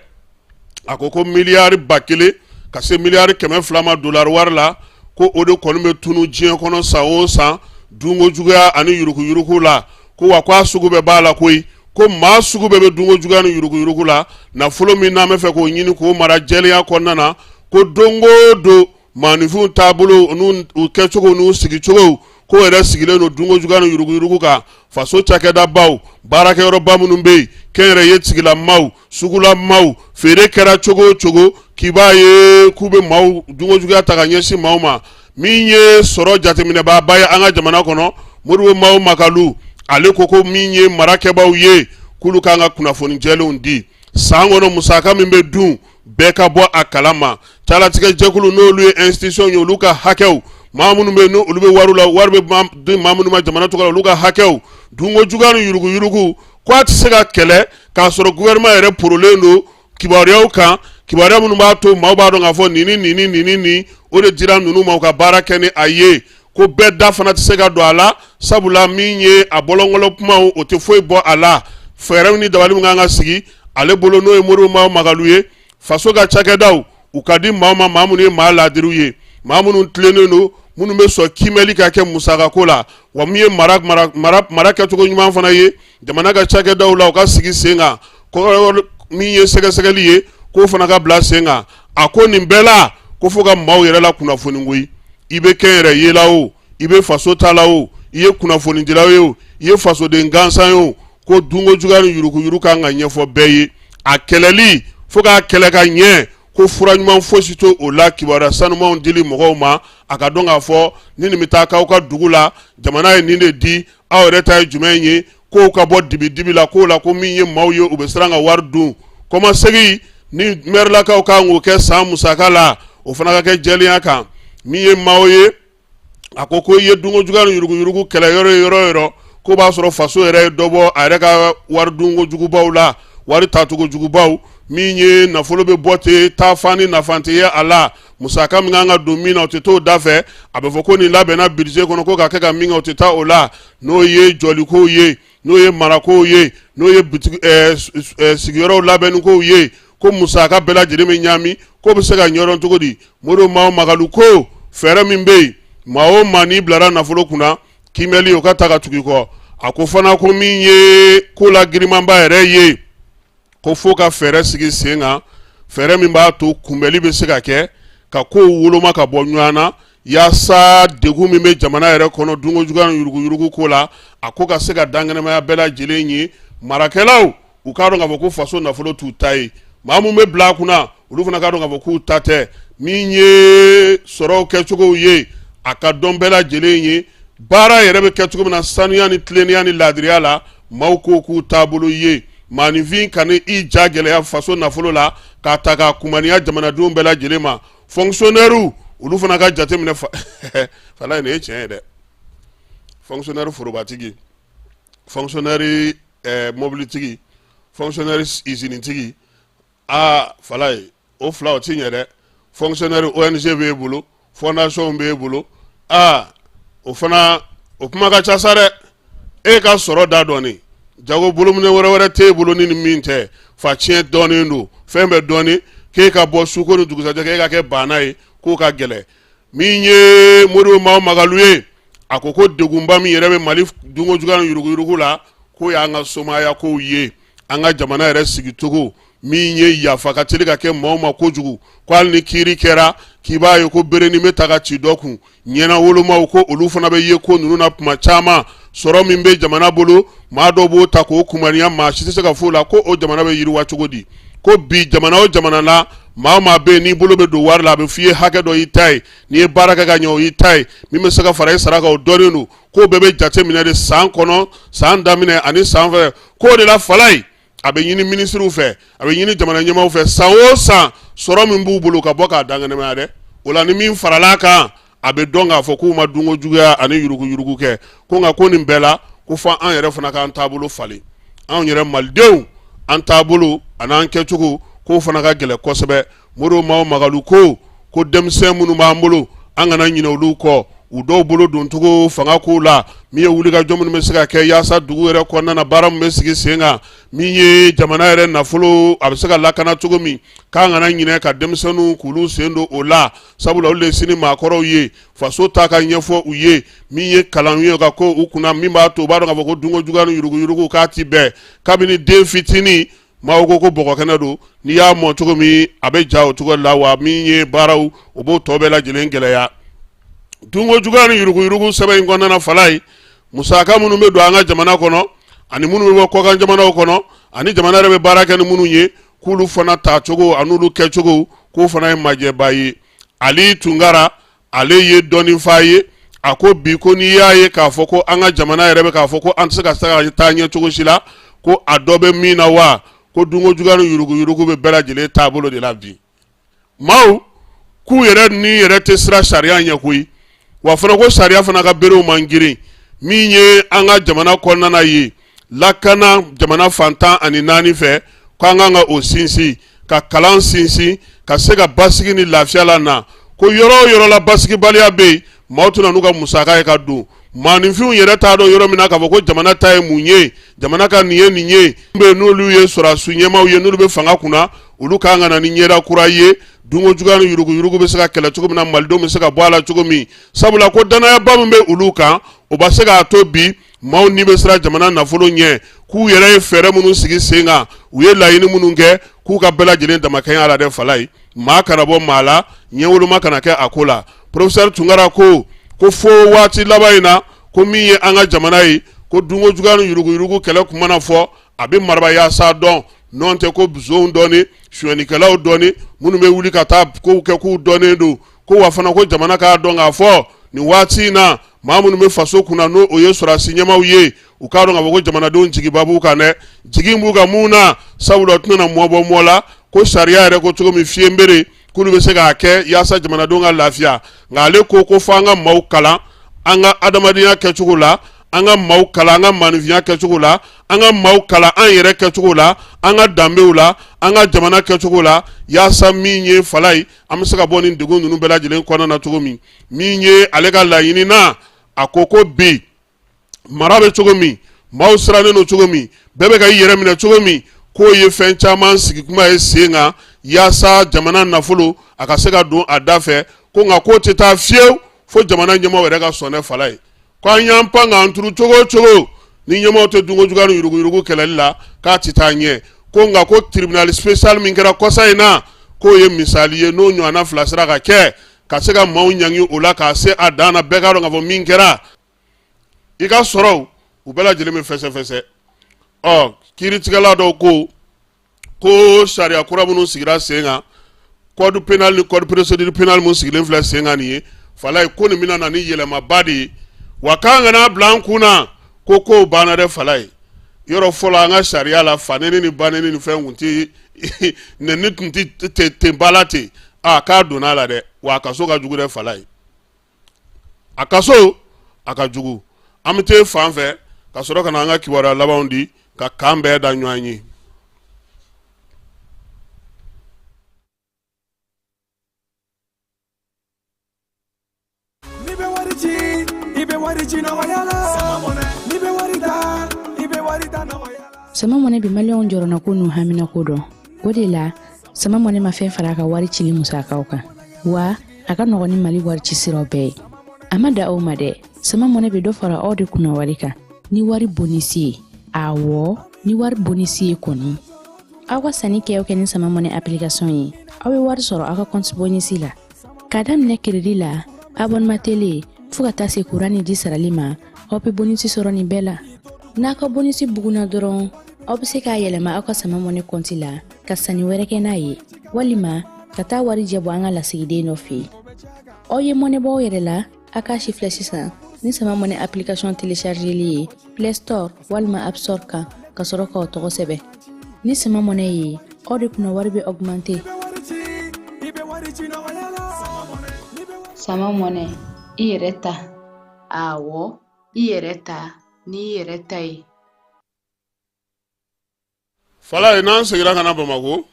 a ko miliyari 1000 ka se miliyari 200 ma dolari wari la, ko o de kɔni bɛ tunu diɲɛ kɔnɔ san o san dunko juguya ani yuruguyurugu la. Ko wa ko a sugu bɛɛ b'a la koyi, ko maa sugu bɛɛ bɛ dunko juguya ni yuruguyurugu la. Nafolo min n'an bɛ fɛ k'o ɲini k'o mara jɛlenya kɔnɔna na, ko don o don maaninfinw taabolo n'u kɛcogo n'u sigicogo ko yɛrɛ sigilen don dunko juguya ni yuruguyurugu kan. Faso cakɛdabaw, baarakɛyɔrɔba minnu bɛ yen, kɛnyɛrɛye tigilamaw, sugulamaw, feere kɛra cogo o cogo, k'i b'a ye k'u bɛ maaw dunko juguya ta ka ɲɛsin maaw ma. Min ye sɔrɔ jateminɛbaaba ye an ka jamana kɔnɔ, Modibo Mao Makalu, ale ko min ye marakɛbaw ye, k'olu kan ka kunnafoni jɛlenw di. San kɔnɔ musaka min bɛ dun, bɛɛ ka bɔ a kalama. Calatigɛ jɛkulu n'olu ye institution ye, olu ka hakɛw, maa minnu bɛ n'olu bɛ wari la, wari bɛ di maa minnu ma jamana tɔgɔ la, olu ka hakɛw, dunko juguya ni yuruguyurugu, ko a tɛ se ka kɛlɛ k'a sɔrɔ gouvernement yɛrɛ porolen don kibaruyaw kan, kibaruya minnu b'a to maaw b'a dɔn k'a fɔ nin ni nin ni nin ni nin o de dira ninnu ma u ka baara kɛ ni a ye. Ko bɛɛ da fana tɛ se ka don a la, sabula min ye a bɔlɔnkɔlɔ kumaw, o tɛ foyi bɔ a la. Fɛɛrɛw ni dabali min kan ka sigi ale bolo, n'o ye Modibo Mao Makalu ye, faso ka cakɛdaw u ka di maaw ma, maa minnu ye maa laadiriw ye, maa minnu tilennen don, minnu bɛ sɔn kiimɛli ka kɛ musakako la, wa min ye mara mara kɛcogo ɲuman fana ye jamana ka cakɛdaw la, u ka sigi sen kan. Min ye sɛgɛsɛgɛli ye, k'o fana ka bila sen kan. A ko nin bɛɛ la, ko fo ka maaw yɛrɛ la kunnafoni koyi. I bɛ kɛnyɛrɛye la o, i bɛ faso ta la o, i ye kunnafonidila ye o, i ye fasoden gansan ye o, ko dunko juguya ni yuruguyurugu kan ka ɲɛfɔ bɛɛ ye. A kɛlɛli, fo k'a kɛlɛ ka ɲɛ, ko fura ɲuman fosi to o la kibaruya sanumanw dili mɔgɔw ma, a ka dɔn k'a fɔ ni nin bɛ taa k'aw ka dugu la, jamana ye nin de di, aw yɛrɛ ta ye jumɛn ye, kow ka bɔ dibi dibi la kow la. Ko min ye maaw ye, u bɛ siran ka wari dun. Kɔmasegin ni mɛrilakaw kan k'o kɛ san musaka la, o fana ka kɛ jɛlenya kan. Min ye maaw ye, a ko i ye dunko juguya ni yuruguyurugu kɛlɛ yɔrɔ ye yɔrɔ yɔrɔ, ko b'a sɔrɔ faso yɛrɛ ye dɔ bɔ a yɛrɛ ka wari dunko jugubaw la, wari tacogo jugubaw. Min ye nafolo bɛ bɔ ten, taafan ni nafa tɛ ye a la, musaka min kan ka don min na, o tɛ t'o da fɛ. A bɛ fɔ ko nin labɛnna budget kɔnɔ ko ka kɛ ka min kɛ, o tɛ taa o la. N'o ye jɔlikow ye, n'o ye marakow ye, n'o ye sigiyɔrɔw labɛnnikow ye, ko musaka bɛɛ lajɛlen bɛ ɲaami, k'o bɛ se ka ɲɛdɔn cogo di? Modibo Mao Makalu ko fɛɛrɛ min bɛ yen, maa o maa n'i bilara nafolo kunna, kiimɛli o ka ta ka tugu i kɔ. A ko fana ko min ye ko la girimanba yɛrɛ ye, ko fo ka fɛɛrɛ sigi sen kan, fɛɛrɛ min b'a to kunbɛli bɛ se ka kɛ, ka kow woloma ka bɔ ɲɔgɔn na, yaasa degun min bɛ jamana yɛrɛ kɔnɔ dunko juguya ni yuruguyurugu ko la, a ko ka se ka dankɛnɛmaya bɛɛ lajɛlen ye. Marakɛlaw, u k'a dɔn k'a fɔ ko faso nafolo t'u ta ye. Maa minnu bɛ bila a kunna, olu fana k'a dɔn k'a fɔ k'u ta tɛ. Min ye sɔrɔw kɛcogow ye, a ka dɔn bɛɛ lajɛlen ye, baara yɛrɛ bɛ kɛ cogo min na sanuya ni tilennenya ni laadiriya la, maaw ko k'u taabolo ye. Maaninfin kana i ja gɛlɛya faso nafolo la k'a ta k'a kumaniya jamanadenw bɛɛ lajɛlen ma. Fonctionnaire, olu fana ka jateminɛ. Fala, nin ye tiɲɛ ye dɛ. Fonctionnaire forobatigi, fonctionnaire mobilitigi, fonctionnaire usinetigi, aa Falaye, o fila o ti ɲɛ dɛ. Fonctionnaire ONG b'e bolo, fondation b'e bolo, aa o fana o kuma ka ca sa dɛ. E ka sɔrɔ da dɔɔni, jago bolominɛ wɛrɛ wɛrɛ t'e bolo ni min tɛ fa tiɲɛ dɔɔnin don, fɛn bɛɛ dɔɔni, k'e ka bɔ suko ni dugusajɛ k'e ka kɛ baana ye, k'o ka gɛlɛn. Min ye Modibo Mao Magalu ye, a ko degunba min yɛrɛ bɛ Mali dunko juguya ni yuruguyurugu la, k'o y'an ka somaya kow ye, an ka jamana yɛrɛ sigicogo min ye yafa ka teli ka kɛ maaw ma kojugu, ko hali ni kiiri kɛra, k'i b'a ye ko berenin bɛ ta ka ci dɔ kun. Ɲɛna wolomaw, ko olu fana bɛ ye ko ninnu na tuma caman. Sɔrɔ min bɛ jamana bolo, maa dɔw b'o ta k'o kumaniya, maa si tɛ se ka fɔ o la ko o jamana bɛ yiriwa cogo di? Ko bi jamana o jamana la, maa o maa bɛ yen n'i bolo bɛ don wari la, a bɛ f'i ye hakɛ dɔ y'i ta ye, n'i ye baara kɛ ka ɲɛ, o y'i ta ye, min bɛ se ka fara i sara kan, o dɔnnen don. K'o bɛɛ bɛ jate minɛ de san kɔnɔ, san daminɛ ani san fɛ. K'o de la Falaye, A bɛ ɲini minisiriw fɛ, a bɛ ɲini jamana ɲɛmaaw fɛ, san o san sɔrɔ min b'u bolo ka bɔ k'a dankɛnɛmaya dɛ. O la ni min farala a kan, a bɛ dɔn k'a fɔ k'u ma dunko juguya ani yuruguyurugu kɛ. Ko nka ko nin bɛɛ la, ko fo an yɛrɛ fana k'an taabolo falen, anw yɛrɛ malidenw, an taabolo an'an kɛcogo, k'o fana ka gɛlɛn kosɛbɛ. Modibo Mao Magalu ko denmisɛn minnu b'an bolo, an kana ɲinɛ olu kɔ, u dɔw bolo doncogo fanga kow la, min ye wulikajɔ minnu bɛ se ka kɛ yaasa dugu yɛrɛ kɔnɔna na baara min bɛ sigi sen kan, min ye jamana yɛrɛ nafolo a bɛ se ka lakana cogo min, k'an kana ɲinɛ ka denmisɛnninw k'olu sen don o la, sabula olu de ye sini maakɔrɔw ye. Faso ta ka ɲɛfɔ u ye, min ye kalan ye ka ko u kunna, min b'a to u b'a dɔn k'a fɔ ko dunko juguya ni yuruguyurugu k'a ti bɛn. Kabini den fitinin, maaw ko bɔgɔ kɛnɛ don, n'i y'a mɔ cogo min a bɛ ja o cogo la, wa min ye baaraw o b'o tɔ bɛɛ lajɛlen gɛlɛya. Dunko juguya ni yuruguyurugu sɛbɛn in kɔnɔna na, Falaye, musaka minnu bɛ don an ka jamana kɔnɔ ani minnu bɛ bɔ kɔkan jamanaw kɔnɔ ani jamana yɛrɛ bɛ baara kɛ ni minnu ye, k'olu fana tacogo an'olu kɛcogo, k'o fana ye majɛba ye. Ali Tunkara, ale ye dɔnnifa ye, a ko bi ko n'i y'a ye k'a fɔ ko an ka jamana yɛrɛ bɛ k'a fɔ ko an tɛ se ka taa ɲɛ cogo si la, ko a dɔ bɛ min na wa, ko dunko juguya ni yuruguyurugu bɛ bɛɛ lajɛlen taabolo de la bi. Maaw k'u yɛrɛ ni yɛrɛ tɛ siran sariya ɲɛ koyi, wa fana ko sariya fana ka berew man girin. Min ye an ka jamana kɔnɔna ye, lakana jamana fan 14 fɛ, k'an kan ka o sinsin, ka kalan sinsin, ka se ka basigi ni lafiya la na. Ko yɔrɔ o yɔrɔ la basigibaliya bɛ yen, maaw tɛna n'u ka musaka ye ka don. Maaninfinw yɛrɛ t'a dɔn yɔrɔ min na k'a fɔ ko jamana ta ye mun ye, jamana ka nin ye nin ye. Bɛ n'olu ye sɔrɔdasi ɲɛmaaw ye, n'olu bɛ fanga kunna, olu kan ka na ni ɲɛda kura ye, dunko juguya ni yuruguyurugu bɛ se ka kɛlɛ cogo min na, malidenw bɛ se ka bɔ a la cogo min. Sabula ko danayaba min bɛ olu kan, o bɛ se k'a to bi maaw ni bɛ siran jamana nafolo ɲɛ. K'u yɛrɛ ye fɛɛrɛ minnu sigi sen kan, u ye laɲini minnu kɛ, k'u ka bɛɛ lajɛlen damakɛɲɛ a la dɛ. Falaye, maa kana bɔ maa la, ɲɛwoloma kana kɛ a ko la. Professeur Tunkara ko fo waati laban in na, ko min ye an ka jamana ye, ko dunko juguya ni yuruguyurugu kɛlɛ kun mana fɔ, a bɛ marabayaasa dɔn, n'o tɛ ko zonw dɔɔni, sonyɛnikɛlaw dɔɔni, minnu bɛ wuli ka taa kow kɛ k'u dɔnnen don. Ko wa fana ko jamana k'a dɔn k'a fɔ nin waati in na, maa minnu bɛ faso kunna, n'o o ye sɔrɔdasi ɲɛmaaw ye, u k'a dɔn k'a fɔ ko jamanadenw jigiba b'u kan dɛ. Jigi b'u kan mun na? Sabula u tɛna mɔ bɔ mɔ la, ko sariya yɛrɛ ko cogo min, fiyenbere k'olu bɛ se k'a kɛ yaasa jamanadenw ka lafiya. Nka ale ko fo an ka maaw kalan an ka adamadenya kɛcogo la, an ka maaw kalan an ka maaninfinya kɛcogo la, an ka maaw kalan an yɛrɛ kɛcogo la, an ka danbew la, an ka jamana kɛcogo la, yaasa min ye Falaye, an bɛ se ka bɔ nin degun ninnu bɛɛ lajɛlen kɔnɔna na cogo min. Min ye ale ka laɲini na, a ko bi mara bɛ cogo min, maaw sirannen don cogo min, bɛɛ bɛ ka i yɛrɛ minɛ cogo min, k'o ye fɛn caman sigi kuma ye sen kan yaasa jamana nafolo a ka se ka don a da fɛ. Ko nka k'o tɛ taa fiyewu fo jamana ɲɛmaaw yɛrɛ ka sɔn dɛ. Falaye, ko an y'an pan k'an turu cogo o cogo, ni ɲɛmaaw tɛ dunko juguya ni yuruguyurugu kɛlɛli la, k'a tɛ taa ɲɛ. Ko nka ko tribunal spécial min kɛra kɔsa in na, k'o ye misali ye, n'o ɲɔgɔnna fila sera ka kɛ ka se ka maaw ɲangi o la k'a se a dan na, bɛɛ k'a dɔn k'a fɔ min kɛra, i ka sɔrɔw u bɛɛ lajɛlen bɛ fɛsɛfɛsɛ. Ɔ kiiritigɛla dɔw ko sariya kura minnu sigira sen kan, code pénal ni code procédure pénale mun sigilen filɛ sen kan nin ye, Falaye, ko nin bɛna na ni yɛlɛmaba de ye, wa k'an kana bila an kun na ko kow banna dɛ. Falaye, yɔrɔ fɔlɔ an ka sariya la, fanɛni ni banɛni ni fɛn kun tɛ, nɛni tun tɛ ten ba la ten. Aa, k'a donna a la dɛ, wa a kaso ka jugu dɛ. Falaye, a kaso a ka jugu. An bɛ taa fan fɛ ka sɔrɔ ka na an ka kibaruya labanw di ka kan bɛɛ da ɲɔgɔn ye. N'i bɛ wari ci, i bɛ wari ci nɔgɔya la. N'i bɛ wari ta, i bɛ wari ta nɔgɔya la. Sama Mɔnɛ bɛ maliyɛnw jɔrɔnako n'u haminako dɔn. O de la, Sama Mɔnɛ ma fɛn fara a ka wari cili musakaw kan, wa a ka nɔgɔn ni Mali wari ci siraw bɛɛ ye. A ma da aw ma dɛ, Sama Mɔnɛ bɛ dɔ fara aw de kunna wari kan ni wari bonisi ye. Awɔ, ni wari bonisi ye kɔni. Aw ka sanni kɛ o kɛ ni Sama Mɔnɛ application ye, aw bɛ wari sɔrɔ aw ka compte bonisi la. K'a daminɛ crédit la, abonnement télé, fo ka taa se kuran ni ji sarali ma, aw bɛ bonisi sɔrɔ nin bɛɛ la. N'a ka bonisi bugunna dɔrɔn, aw bɛ se k'a yɛlɛma aw ka Sama Mɔnɛ kɔnti la ka sanni wɛrɛ kɛ n'a ye, walima ka taa warijɛ bɔ an ka lasigiden dɔ fɛ yen. Aw ye mɔnɛ bɔ aw yɛrɛ la, a k'a si filɛ sisan ni Sama Mɔnɛ application téléchargeli ye Play Store walima App Store kan, ka sɔrɔ k'aw tɔgɔ sɛbɛn. Ni sama mɔnɛ ye, aw de kunna wari bɛ augmenter. Sama mɔnɛ, i yɛrɛ ta. Awɔ, i yɛrɛ ta n'i yɛrɛ ta ye. Falaye, n'an seginna ka na Bamakɔ,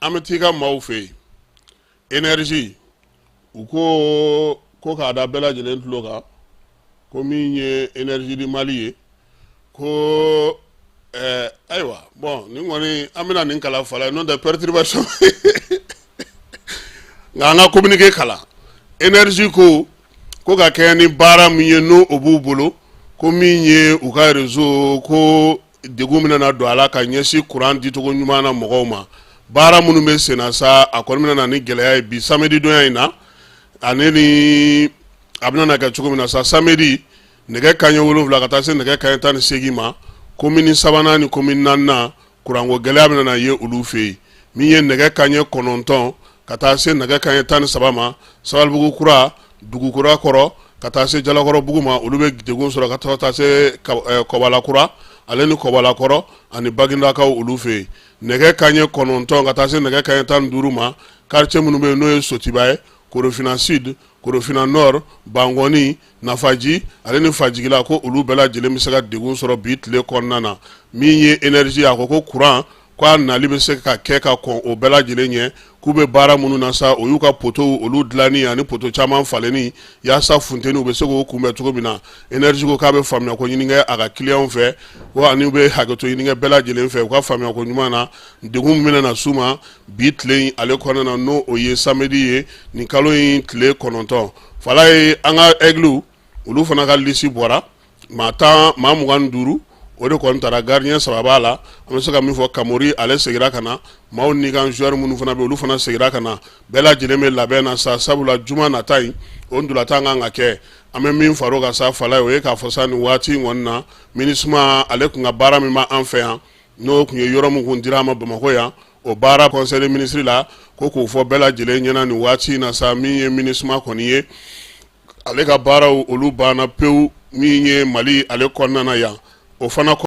an bɛ t'i ka maaw fɛ yen, énergie. U ko ko k'a da bɛɛ lajɛlen tulo kan ko min ye Énergie du Mali ye, ko ayiwa, bon, nin kɔni an bɛna nin kalan, Falaye, n'o tɛ perturbation. Nka an ka communiqué kalan. Énergie ko ko ka kɛ ni baara min ye, n'o o b'u bolo, ko min ye u ka réseau ko degun bɛna na don a la ka ɲɛsin kuran dicogo ɲuman na mɔgɔw ma, baara minnu bɛ senna sa, a kɔni bɛna na ni gɛlɛya ye bi samedi donya in na. Ale ni a bɛna na kɛ cogo min na sa, samedi nɛgɛ kanɲɛ 7 ka taa se nɛgɛ kanɲɛ 18 ma, komini sabanan ni komini naaninan, kuranko gɛlɛya bɛna na ye olu fɛ yen. Min ye nɛgɛ kanɲɛ 9 ka taa se nɛgɛ kanɲɛ 13 ma, Sabalibugu kura, Dugukura kɔrɔ ka taa se Jalakɔrɔbugu ma, olu bɛ degun sɔrɔ ka taa se Kɔbala kura ale ni Kɔbala kɔrɔ ani Bagindakaw olu fɛ yen. Nɛgɛ kanɲɛ 9 ka taa se nɛgɛ kanɲɛ 15 ma, quartier minnu bɛ yen, n'o ye Sotiba ye, Korofina Sud, Korofina Nord, Bankɔni, Nafaji ale ni Fajigila, ko olu bɛɛ lajɛlen bɛ se ka degun sɔrɔ bi tile kɔnɔna na. Min ye énergie, a ko ko kuran ko a nali bɛ se ka kɛ ka kɔn o bɛɛ lajɛlen ɲɛ. K'u bɛ baara minnu na sa, o y'u ka poteau olu dilanni ani poteau caman falenni yaasa funteni u bɛ se k'o kunbɛn cogo min na. Énergie ko k'a bɛ faamuyako ɲini kɛ a ka clients fɛ, ko ani u bɛ hakɛto ɲini kɛ bɛɛ lajɛlen fɛ u ka faamuyako ɲuman na degun min bɛna na s'u ma bi tile in ale kɔnɔna na, n'o o ye samedi ye, nin kalo in tile 9. Falaye, an ka Aigles, olu fana ka liste bɔra. Maa 10, maa 25, o de kɔni taara. Gardien saba b'a la. An bɛ se ka min fɔ, Kamori, ale seginna ka na. Maaw ni kan joueur minnu fana bɛ, olu fana seginna ka na. Bɛɛ lajɛlen bɛ labɛn na sa, sabula juma nata in, o ntolatan kan ka kɛ. An bɛ min far'o kan sa, Falaye, o ye k'a fɔ sa, nin waati in kɔni na, MINUSMA ale tun ka baara min b'an fɛ yan, n'o tun ye yɔrɔ min kun dira a ma Bamakɔ yan, o baara conseil des ministres la, ko k'o fɔ bɛɛ lajɛlen ɲɛna nin waati in na sa, min ye MINUSMA kɔni ye, ale ka baaraw olu banna pewu min ye Mali ale kɔnɔna na yan, o fana.